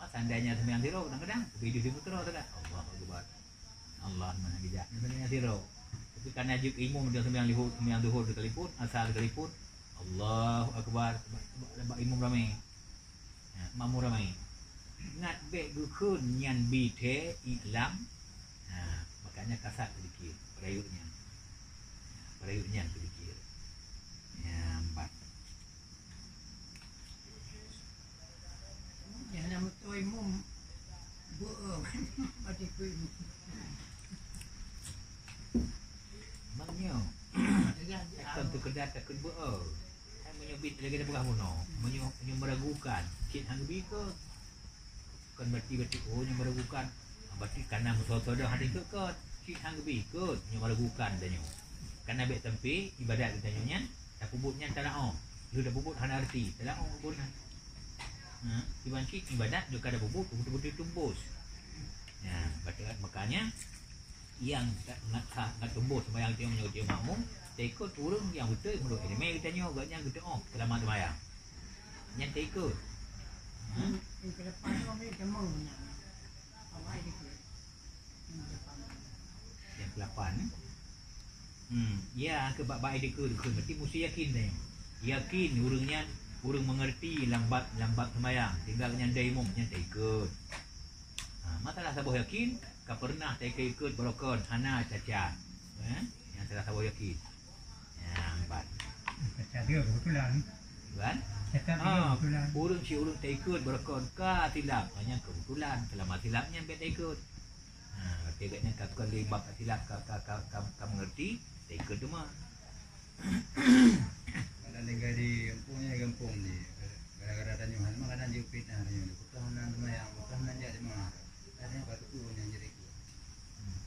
Mak, seandainya seumayang sidroe, kadang-kadang, tapi di situ terus, kan? Allahu Akbar. Allah mana bijak. Seumayang sidroe. Tapi karena jeuet imum, dia seumayang lihut, seumayang Zuhur sekalipun, Asar sekalipun, Allahu Akbar. Sebab, sebab, sebab imum ramai. Ya, makmum ramai. Ingat bék geukheun nyan bi the iklam. Ha, makanya kasat sedikit. Perayuknya. Ha, perayuknya sedikit. Ya, empat. Nyang na meutuai mum beu-e mati kui. Bang nyoe, bukan sekedar takheun beu-e. Hai meunyoe bit lagée na peugah bunoe, meunyoe, meunyoe meragukan, cit hang geubri keu. Kon berarti, berarti, oh, nyoe meragukan. Ah, berarti kana meusoe-soe dah hana ikot kon. Cit hang geubri ikot, nyoe meragukan tanyoe. Kana bék sampai ibadat geutanyoe nyan, tapeubuet nyan talaom. Lheueh tapeubuet hana arti, talaom pun. Ha, kiban cit ibadat nyoe ka tapeubuet, beutôi-beutôi tumbus. Nah, berarti makanya, nyang ka, ka, ka tumbus sembahyang tanyoe nyoe, tanyoe makmum, taikot ureuëng nyang beutôi meunurot ileumé geutanyoe, gobnyan geuteuoh seulamat sembahyang. Nyan taikot. Ha? Yang, yang ke depan tu ambil jamu nak. Awak itu. Yang ke depan. Yang kelapan, eh? Hmm, ya, ke bak-bak itu ke, ke, berarti mesti yakin deh. Yakin ureuëng nyan, ureuëng mengerti lam bab, lam bab sembahyang. Tinggal nyan dai imum, nyan taikot. Ha, masalah saboh yakin, ka pernah taikot-ikot barokon, hana cacat. Eh? Nyan salah saboh yakin. Nyan, ban. Catat dia kebetulan. Kan? Catat dia Ah, kebetulan. Ureuëng si ureuëng taikot barokon ka silap. Hanya kebetulan. Selama silap nyan bék taikot. Ha, tapi agaknya ka kon lé bab silap ka, ka, ka, ka, ka mengerti, taikot cuma. Kadang tinggal di kampung ni, kampung ni. Gara-gara tanyoe hana, kadang dia fitnah tanyoe. Bukan hana sembahyang, bukan hana jak jemaah. Kadang patut tu yang jadi. Hmm.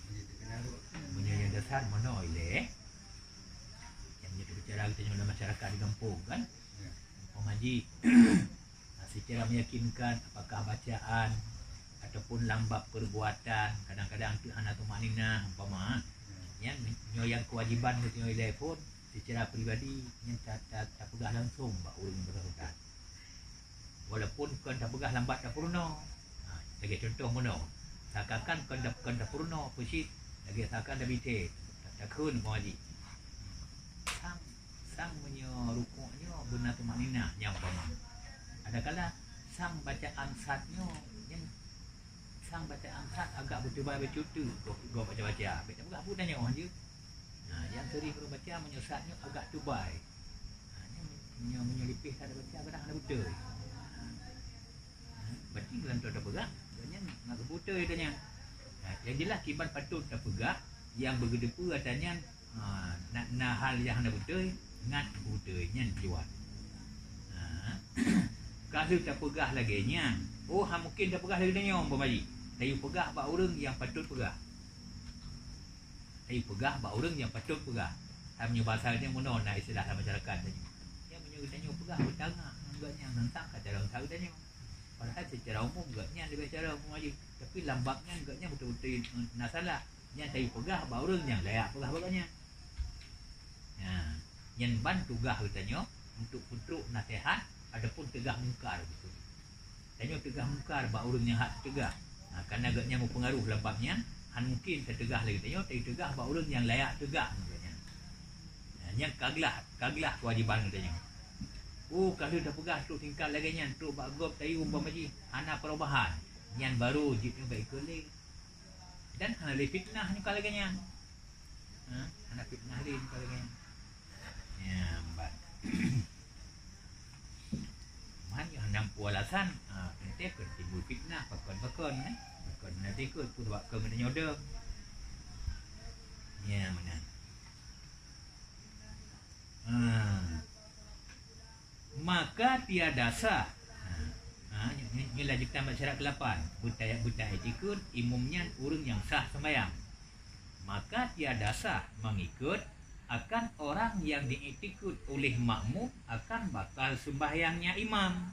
Jadi terkenal tu. Meunyoe nyang dasar meunoe ilée, Oh, kan? Ya. Umpama jih, secara meyakinkan, apakah bacaan ataupun lam bab perbuatan, kadang-kadang tu hana tumakninah, umpama. Ya. Nyan, nyoe nyang kewajiban nyoe ilée phon, secara pribadi, nyan ta-, ta-, tapeugah langsung bak ureuëng bersangkutan. Walaupun kon tapeugah lam bab tapeurunoe. Ha, lagée contoh meunoe. Seakan-akan kon ta-, kon tapeurunoe, peucit, lagée seakan tabite, ta-, takheun umpama jih. Sang, sang meunyoe rukuk nyoe beuna tumakninah, nyan umpama. Adakala sang bacaan sad nyoe, nyan sang bacaan sad agak beutubai bacut teuk, gob, gob baca-baca. Bék tapeugah buet tanyoe hanjeuet. Nah, nyang sering ureuëng baca meunyoe sad nyoe agak tubai. Nah, nyoe, nyoe meunyoe lipéh sad baca, kadang hana beutôi. Nah, berarti dalam tu tapeugah, nyan ngat beutôi ata nyan. Nah, yang jelas kiban patut tapeugah, yang beugeuteupeu ata nyan, ha, na, na hal nyang hana beutôi, ngat beutôi, nyan tujuan. Ha. Ka lheueh tapeugah lagée nyan, oh, ha, mungkin tapeugah lagée nyoe, umpama jih. Tayue peugah bak ureuëng nyang patut peugah. Tayue peugah bak ureuëng nyang patut peugah. Hai meunyoe basa nyoe meunoe na istilah lam masyarakat tanyoe. Ya, meunyoe geutanyoe peugah beutangah ngon gobnyan, teuntang ka cara geutanyoe. Padahai secara umum gobnyan leubeh cara umum laju. Tapi lam bab nyan gobnyan beutôi-beutôi na salah. Nyan tayue peugah bak ureuëng nyang layak peugah bak gobnyan. Nah, nyan ban tugaih geutanyoe untuk peutrok naseuhat ataupun teugah mungkar. Tanyoe teugah mungkar bak ureuëng nyang hak teuteugah. Nah, kareuna gobnyan meupeungaruh lam bab nyan, han mungken tateugah lé geutanyoe, tateugah bak ureuëng nyang layak teugah ngon gobnyan. Nah, nyan ka glah, ka glah keuwajiban geutanyoe. Oh, ka lheueh tapeugah trok tingkat lagée nyan, trok bak gob tayue umpama jih hana perubahan. Nyan barô jeuet nyoe bak ikot lé. Dan hana lé fitnah nyoe ka lagée nyan. Ha? Hana fitnah lé nyoe ka lagée nyan. Nyan ban. Man nyoe hana peue alasan, ha, teuntée kon timbul fitnah pakon-pakon, kan? Pakon hana teuikot, peue sabab kon geutanyoe dong. Nyan meunan. Ha. Maka tiada sah. Ha. Ha, nyoe, nyoe, nyoe lanjutan bak syarat keulapan. Beutaya-, beutaitikot imum nyan ureuëng nyang sah sembahyang. Maka tiada sah mengikut akan orang yang diiktikot oleh makmum akan batal sembahyangnya imam.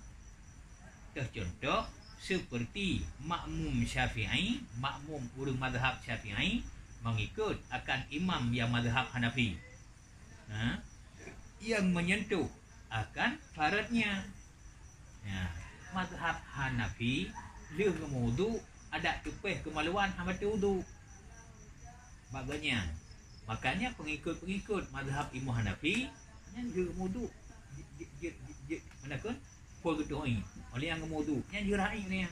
Teucontoh, seperti makmum Syafi'i, makmum ureuëng mazhab Syafi'i mengikut akan imam yang mazhab Hanafi. Ha? Yang menyentuh akan faradnya. Ya, mazhab Hanafi lheueh geumeuwudu adak teupeh keumaluan hana bateue wudu. Bak gobnyan. Makanya pengikut-pengikut mazhab Imam Hanafi nyan lheueh geumeuwudu. Jeuet, jeuet, jeuet, jeuet, mana kon? Phon geuteuh ié. Oleh nyang geumeuwudu, nyan jeuet raih nyan.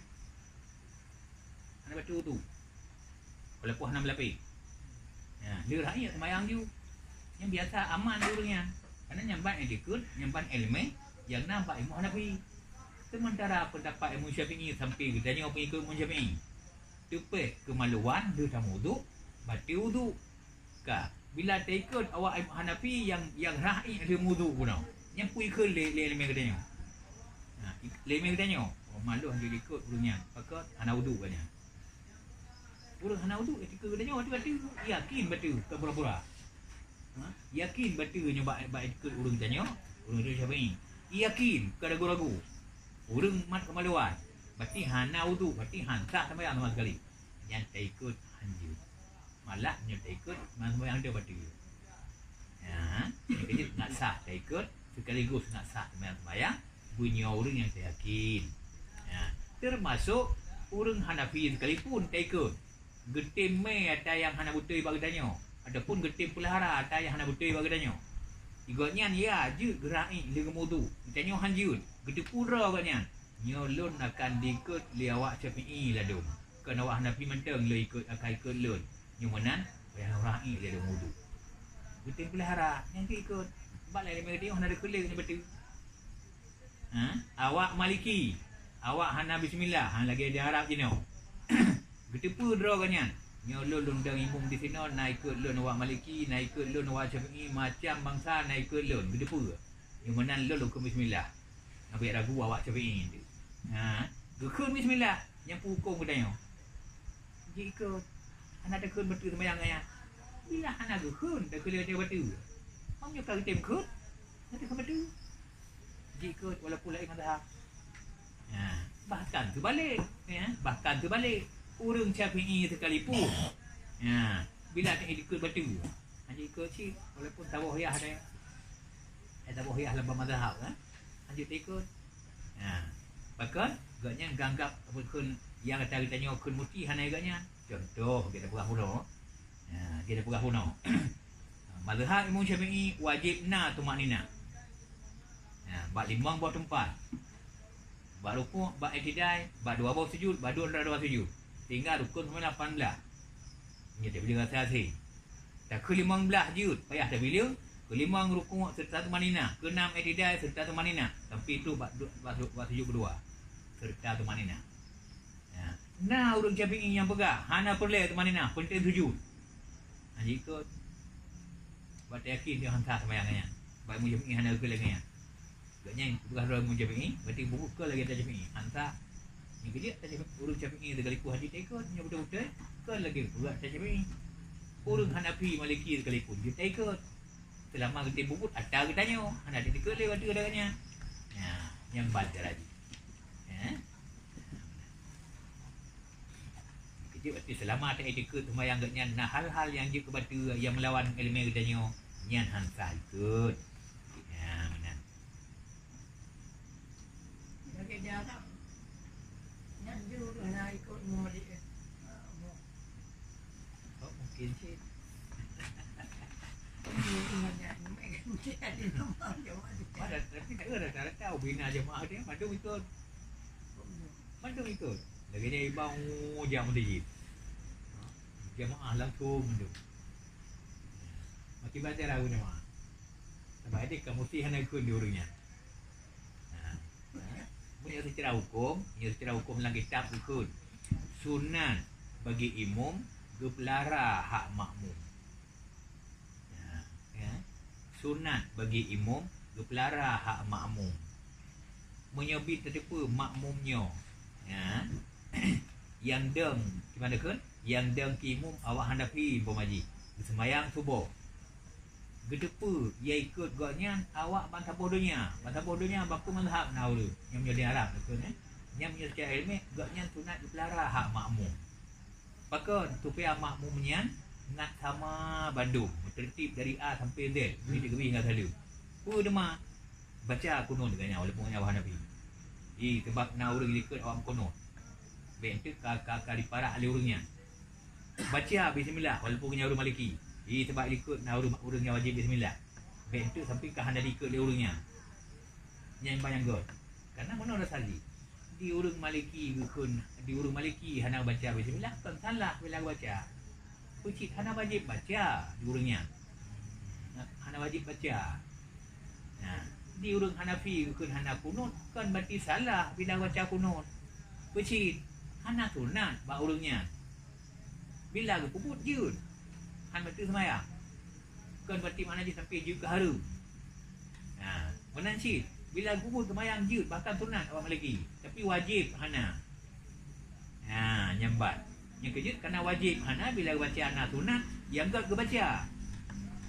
Hana bateue wudu. Walaupun hana meulapeh. Ya, lheueh raih sembahyang ju. Nyan biasa aman di ureuëng nyan. Karena nyan ban iktikot, nyan ban ileumèe nyang na bak Imam Hanafi. Sementara pendapat Imam Syafi'i sampai geutanyoe pengikut Imam Syafi'i. Teupeh keumaluan lheueh tameuwudu, bateue wudu. Ka, bila taikot awak Hanafi nyang, nyang raih lheueh meuwudu bunoe, nyan peue ikot lé, lé ileumèe geutanyoe? Ha, i-, lé ileumèe geutanyoe, oh, malu hanjeuet ikot ureuëng nyan, pakon hana wudu gobnyan. Ureuëng hana wudu, ikot geutanyoe bateue-bateue, yakin bateue, bukan pura-pura. Ha, yakin bateue nyoe bak, bak ikot ureuëng tanyoe, ureuëng tanyoe Syafi'i. Yakin, bukan ragu-ragu. Ureuëng mat keumaluan, berarti hana wudu, berarti han sah sembahyang sama sekali. Nyan taikot hanjeuet. Malah nyoe taikot, memang sembahyang tu bateue. Ya, nyoe keuh jeuet ngat sah taikot, sekaligus ngat sah sembahyang-sembahyang, beunyoe ureuëng nyang tayakin. Ya, termasuk ureuëng Hanafi sekalipun taikot. Geutem mè ata nyang hana beutôi bak geutanyoe, ataupun geutem peulahara ata nyang hana beutôi bak geutanyoe. Gobnyan ya jeuet geuraih lé geumeuwudu, geutanyoe han jeuet, geuteupeue droe gobnyan. Nyoe lôn akan diikot lé awak Syafi'i ladôm. Kon awak Hanafi mantong lôn ikot, akan ikot lôn. Nyoe meunan, payah lôn raih lé lôn wudu. Geutem peulahara, nyang keu ikot. Bak lé lamé geutanyoe hana teukeuleng nibak bateue. Ha? Awak Maliki, awak hana bismillah, ha, lagèe di Arab jinoe. Geuteupeue droe gobnyan. Nyoe lôn, lôn dong imum disinoe, na ikot lôn awak Maliki, na ikot lôn awak Syafi'i, macam bansa na ikot lôn. Geuteupeue. Nyoe meunan lôn, lôn kheun bismillah. Nyan bèk ragu awak Syafi'i tu. Ha, geukheun bismillah, nyan peue hukôm geutanyoe? Jeuet ikot. Hana takheun bateue seumayang nyan. Bila hana geukheun, takheun lé bateue. Meunyoe ka geutem kheun, hana takheun bateue. Ikot walaupun laén mazhab. Ya, bahkan teubalik, ya, bahkan teubalik. Ureuëng Syafi'i sekalipun, ya, bila ta ikot bateue, hana ikot cit, walaupun saboh yah ada, eh, saboh yah lam mazhab, kan? Hana ikot. Ya. Bahkan gobnyan ganggab apa kheun nyang ata geutanyoe kheun muti hana gobnyan. Contoh, kita peugah bunoe. Ya, kita peugah bunoe. Mazhab Imam Syafi'i wajib na tumakninah. Ya, bak limong boh teumpat. Bak rukuk, bak i'tidal, bak dua boh sujud, bak dua, dua sujud. Sehingga rukun sampai lapan belas. Nyoe teubilang rasa asing. Takeu limong belas jeuet, payah tabilang, keu limong rukuk serta tumakninah, keu enam i'tidal serta tumakninah, sampai tu bak du-, bak su-, bak sujud keudua serta tumakninah. Ya. Na ureuëng Syafi'i nyang peugah, hana peureulée tumakninah, peunteng sujud. Nah, jikot. Bak yakin dia hantar sembahyang nyan. Bak Imam Syafi'i hana geukheun lagée nyan. Gobnyan peugah droe Imam Syafi'i, berarti bubuet kon lagée ata Syafi'i. Hantar. Nyang keu jeuet ata Syafi'i, ureuëng Syafi'i sekalipun hana taikot, nyoe beutôi-beutôi, kon lagée peugah ata Syafi'i. Ureuëng Hanafi, Maliki sekalipun jeuet taikot. Seulama geutem bubuet ata geutanyoe, hana taikot lé watée geutanyoe. Ya, nyang ban cara jih. Ya. Keujeuet watée seulama ta ikot seumayang gobnyan na hal-hal nyang jeuet keu bateue nyang meulawan iéleumé geutanyoe, nyan han sah ikot. Ya, meunan. Lagée di Arab, nyan jeuet na ikot Muhammadiyah. Oh, mungkin cit. Ada, tapi tak ada rata-rata ubena jemaah dia, mandum ikot. Mandum ikot. Lagée nyan iba, oh, jak meuseujid. Jemaah langsung mandum. Makin bantai lagu jemaah. Sabab edeh ka musti hana ikot di ureuëng nyan. Nah, nah. Meunyoe seucara huköm, meunyoe seucara huköm lam kitab ikot. Sunat bagi imum geupeulara hak makmum. Ya, ya. Sunat bagi imum geupeulara hak makmum. Meunyoe bit tateupeue makmum nyoe, ya, nyang dong, kiban deukheun, nyang dong keu imum awak Hanafi umpama jih, geuseumayang suboh. Geuteupeue ya ikot gobnyan awak bansaboh donya, bansaboh donya baku mazhab na ureuëng, nyang meunyoe di Arab deukheun, eh. Nyang meunyoe seucara iéleumé, gobnyan sunat geupeulara hak makmum. Pakon, supaya makmum nyan ngat sama bandum, meuteurtib dari A sampai Z, hmm, dari teukeubih hingga saleuem. Peue teuma? Baca kunut gobnyan, walaupun gobnyan Hanafi. Ih, sabab na ureuëng likot awak meukunut. Bék enteuk ka, ka, ka jiparak lé ureuëng nyan. Baca bismillah, walaupun gobnyan ureuëng Maliki. Ih, sabab likot na ureuëng, ureuëng nyang wajéb bismillah. Bék enteuk sampai ka hana likot lé ureuëng nyan. Nyan ban nyang göt. Karena meunoe rasa jih. Di ureuëng Maliki geukheun, di ureuëng Maliki hana baca bismillah, kon salah bila baca. Peucit hana wajéb baca di ureuëng nyan. Hana wajéb baca. Nah, di ureuëng Hanafi geukheun hana kunut, kon berarti salah bila baca kunut. Peucit hana sunat bak ureuëng nyan. Bila geupeubuet jeuet, han bateue seumayang. Kon berarti makna jih sampai jeuet keu hareuem. Nah, meunan cit, bila geupeubuet seumayang jeuet, bahkan sunat awak Maliki, tapi wajéb hana. Nah, nyan ban. Nyang keujeuet kana wajéb hana bila geubaca na sunat, nyang göt geubaca.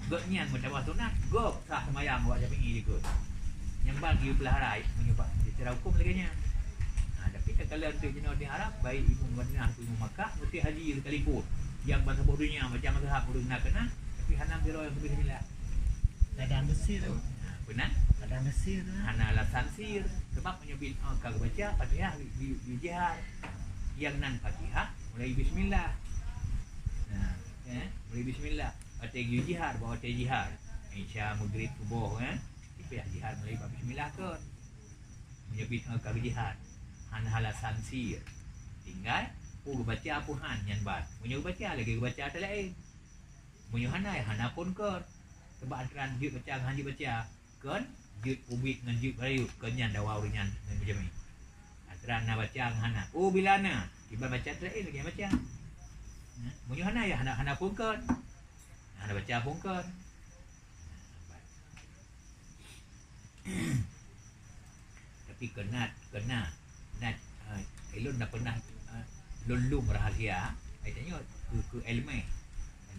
Gobnyan meutamah sunat, gob sah seumayang awak Syafi'i jeuet. Nyan ban geupeulara meunyoe bak seucara huköm lagée nyan. Nah, tapi takalon teuk jinoe di Arab, baik imum Madinah atau imum Makkah, meusti haji sekalipun. Nyang bansaboh donya macam mazhab ureuëng na keunan, tapi hana biro nyang bismillah. Kadang Mesir tu. Ha, beuna? Kadang Mesir tu. Hana alasan sir. Sebab meunyoe bin, ah, ka geubaca Fatihah di, di, di jihar. Nyang nan Fatihah mulai bismillah. Nah, eh, mulai bismillah. Watée geuyue jihar, bak watée jihar. Isya, Maghrib, Suboh, eh. Tapi jihar mulai bak bismillah kon. Meunyoe bin, eh, ka geujihar. Hana alasan sir. Tinggai, oh, geubaca apa han nyan ban. Meunyoe geubaca lagée geubaca ata laén. Meunyoe hana, ya hana phon kon. Sebab antara jeuet baca ngon han jeuet baca. Kon jeuet ubit ngon jeuet beurayeuk, kon nyan dawa ureuëng nyan ngon beujamé. Antara na baca ngon hana. Oh, bila na, kiban baca teulaén lagée baca. Nah, meunyoe hana, ya hana, hana phon kon. Hana baca phon kon. Tapi keunat, keunat, nat, eh, ilôn na peunah, eh, lôn lom rahasia, ai tanyoe keu, keu iéleumé.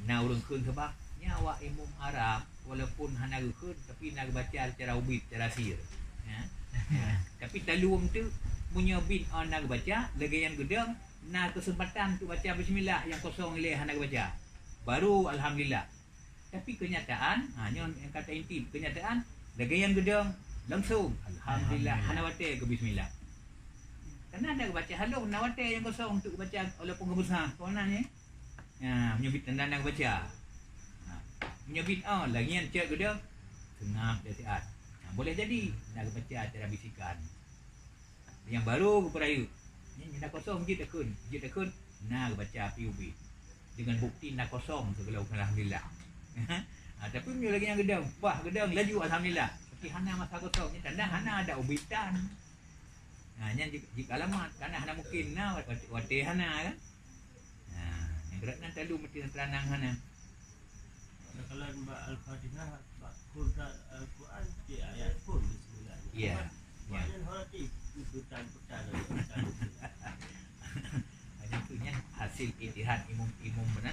Na ureuëng kheun sabab nyan awak imum Arab, walaupun hana geukheun, tapi na geubaca secara ubit, secara sir. Ya. Ya, tapi taleuem tu, meunyoe bin, oh, na geubaca, lagèe nyan geudong, na keuseumpatan untuk baca bismillah, nyang kosong ilèe hana geubaca. Baru alhamdulillah. Tapi keunyataan, ha, nyoe nyang ka ta intip, keunyataan, lagèe nyan geudong, langsung, alhamdulillah, alhamdulillah, hana watèe keu bismillah. Karena na geubaca halong, na watèe nyang kosong untuk geubaca walaupun geubeusa. Kon na nyan? Ya, meunyoe bit tanda na geubaca. Ha, meunyoe bit, oh, lagèe nyan cit geudong, seungap dan siat. Ha, boleh jadi na geubaca cara bisikan. Nyang barô geupeurayeuk. Nyan na kosong jeuet takheun, jeuet takheun na geubaca pih ubit. Deungon bukti na kosong sigohlom alhamdulillah. Ha, tapi meunyoe lagèe nyan geudong, bah geudong laju alhamdulillah. Tapi hana masa kosong, nyan tanda hana adak ubit tan. Ha, nyan jeuet, jeuet alamat, karena hana mungkin na wat-, watèe hana kan. Ha, nyang berat nan talu meuti teuranang hana. Takalon bak Al-Fatihah, bak Quran, Al-Quran, di ayat pun bismillah. Ya, ya. Maknanya horati, petan-petan, petan-petan. Hanya tu nyan hasil ijtihad imum, imum beuna,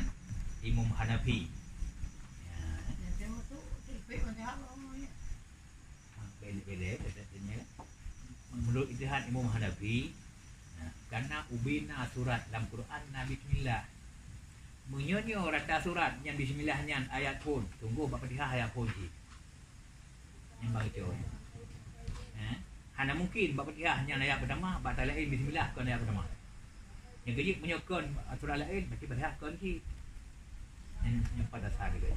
imum Hanafi. Ya. Yang saya masuk, tu, baik, Fatihah, Allah, ya. Ha, belek-belek, kata tanya. Menurut ijtihad Imam Hanafi, ha, karena ubena surat lam Quran na bismillah. Meunyoe nyoe rata surat nyan bismillah nyan ayat phon, sungguh bak Fatihah ayat phon cit. Nyan bak geucok. Ha? Hana mungkin bak Fatihah nyan ayat pertama, bak ta laén bismillah kon ayat pertama. Nyang keujeuet meunyoe kon surat laén, berarti Fatihah kon cit. Nyan, nyan pada dasar dia.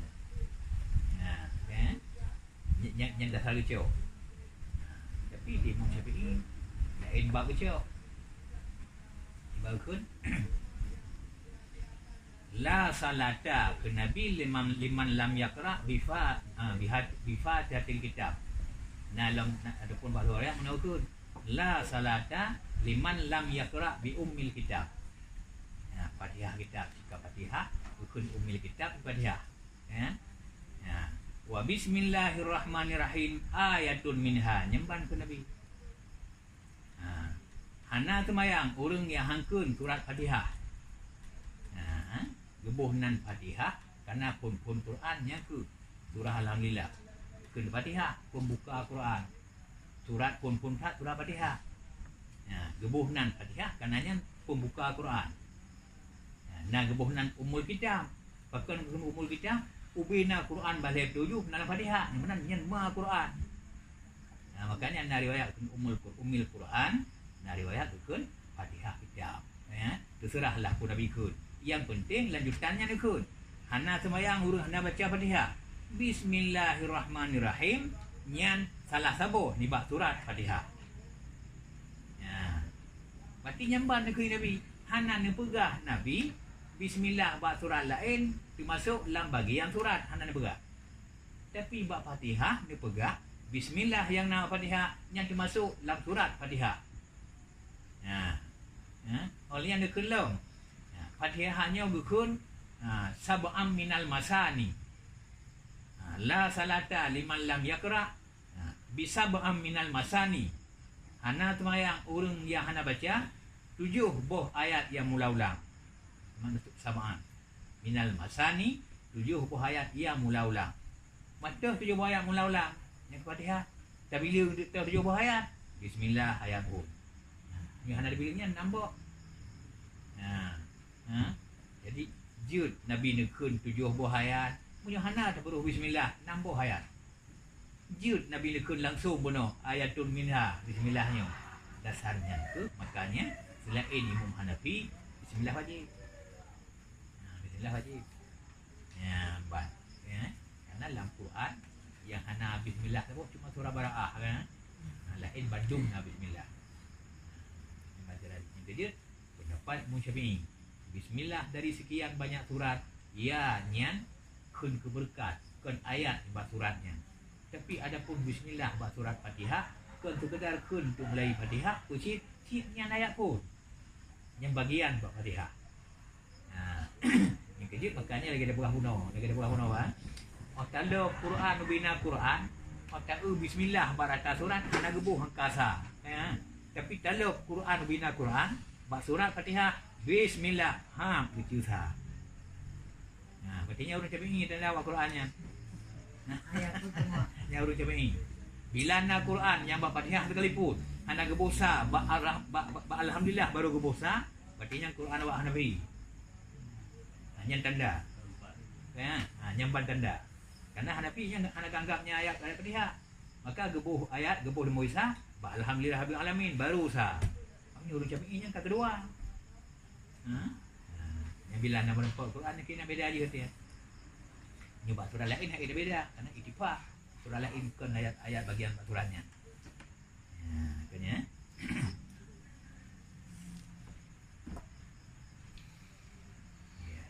Ha, kan? Nyan, nyan, nyan dasar geucok. Tapi di Imam Syafi'i laén bak geucok. Ibarat kheun, la salata keu Nabi liman, liman lam yaqra bifa, ha, bihat, bifatihatil kitab. Na lam, na, ataupun bak riwayat meunoe kheun, la salata liman lam yaqra bi ummil kitab. Ha, Fatihah kitab, sikap Fatihah, rukun ummil kitab, Fatihah. Ya. Ya. Wa bismillahirrahmanirrahim ayatun minha, nyan ban keu Nabi. Ha. Hana seumayang ureueng nyang han kheun surat Fatihah. Ha. Geuboh nan Fatihah, karena phon-phon Quran nyan keuh surah Alhamdulillah. Kheun Fatihah, pembuka Quran. Surat phon-phon that surat Fatihah. Ha. Geuboh nan Fatihah, karena nyan pembuka Quran. Ha, na geuboh nan Ummul Kitab. Pakon geuboh Ummul Kitab? Ubena Quran bak lhèe tujoh na lam Fatihah. Nyang meunan nyan ma Quran. Ha, makanya na riwayat Ummul Qur-, Ummil Quran, na riwayat kheun Fatihah kitab. Ya, terserahlah peue Nabi kheun. Yang penting lanjutan nyan kheun. Hana seumayang ureueng hana baca Fatihah. Bismillahirrahmanirrahim, nyan salah saboh nibak surat Fatihah. Ya. Berarti nyan ban neukheun Nabi. Hana neupeugah Nabi, bismillah bak surat laén teumasok lam bagian surat, hana neupeugah. Tapi bak Fatihah neupeugah, bismillah nyang na Fatihah nyan teumasok lam surat Fatihah. Nah, ha? Oleh nyan neukheun lom. Nah, Fatihah nyoe geukheun, ha, sab'am minal masani. Ha, la salata liman lam yaqra, ha, bi sab'am minal masani. Hana teumayang ureueng nyang hana baca tujoh boh ayat nyang mula ulang. Maksud sab'an minal masani, tujoh boh ayat nyang mula ulang. Mantong tujoh boh ayat mula ulang. Nyang Fatihah, tabileung teuk tujoh boh ayat. Bismillah ayat phon. Nyang hana tabileung nyan nam boh. Nah, ha? Jadi, jeuet Nabi neukheun tujoh boh ayat. Meunyoe hana tabaroh bismillah, nam boh ayat. Jeuet Nabi neukheun langsung bunoe ayatun minha, bismillah nyoe. Dasar nyan keuh, makanya, selain Imam Hanafi, bismillah wajib. Nah, bismillah wajib. Ya, ban. Ya. Karena lam Quran, yang hana bismillah saboh cuma surah Bara'ah, kan? Nah, lain bandum na bismillah. Nah, ini pelajaran yang kejut. Pendapat Imam Syafi'i, bismillah dari sekian banyak surat, ya nyan kheun keu beureukat, kon ayat bak surat nyan. Tapi adapun bismillah bak surat Fatihah, kon sekadar kheun untuk mulai Fatihah, peue cit, cit nyan ayat phon. Nyan bagian bak Fatihah. Nah, nyang keujeuet makanya lagèe tapeugah bunoe, lagèe tapeugah bunoe, bah. Oh, talo Quran ubina Quran, oh, ta-eu bismillah bak rata surat, hana geuboh angka sa. Ya. Tapi talo Quran ubina Quran, bak surat Fatihah, bismillah, ha, geucue sa. Nah, berarti nyan ureueng Syafi'i tanda bak Quran nyan. Nah, nyan ureueng Syafi'i. Bila na Quran nyang bak Fatihah sekalipun hana geuboh sa, bak, bak, bak Alhamdulillah baru geuboh sa, berarti nyan Quran awak Hanafi. Ha, nyan tanda. Ya, ha, nyan ban tanda. Karena Hanafi nyan hana geuanggap nyan ayat, ayat Fatihah. Maka geuboh ayat, geuboh leumo sa, bak Alhamdulillah Rabbil Alamin, baru sa. Meunyoe ureuëng Syafi'i nyan ka keudua. Ha? Ha, nyang bila na meureumpok Quran, nyan keunan beda jih, kata. Nyoe bak surah laén hana beda, karena ittifaq. Surah laén kon ayat-ayat bagian bak surah nyan. Ha, makanya. Ya.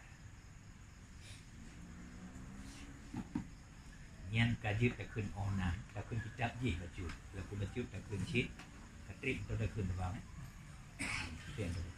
Nyan ka jeuet takheun óh na, takheun kitab jih bacut. Laku bacut takheun cit, ka trép atau takheun teubang, eh. Itu yang takheun.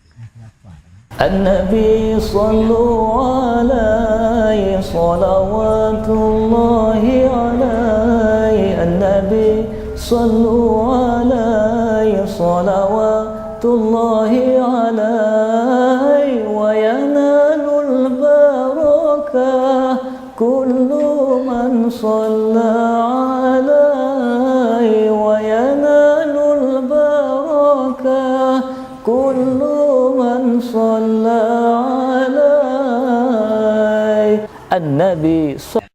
An-Nabi sallu alaihi salawatullahi alaihi. An-Nabi sallu alaihi salawatullahi alaihi wa yanalul barakah. Kullu man shalla alaihi wa yanalul barakah, kullu man shalla alaihi. An-Nabi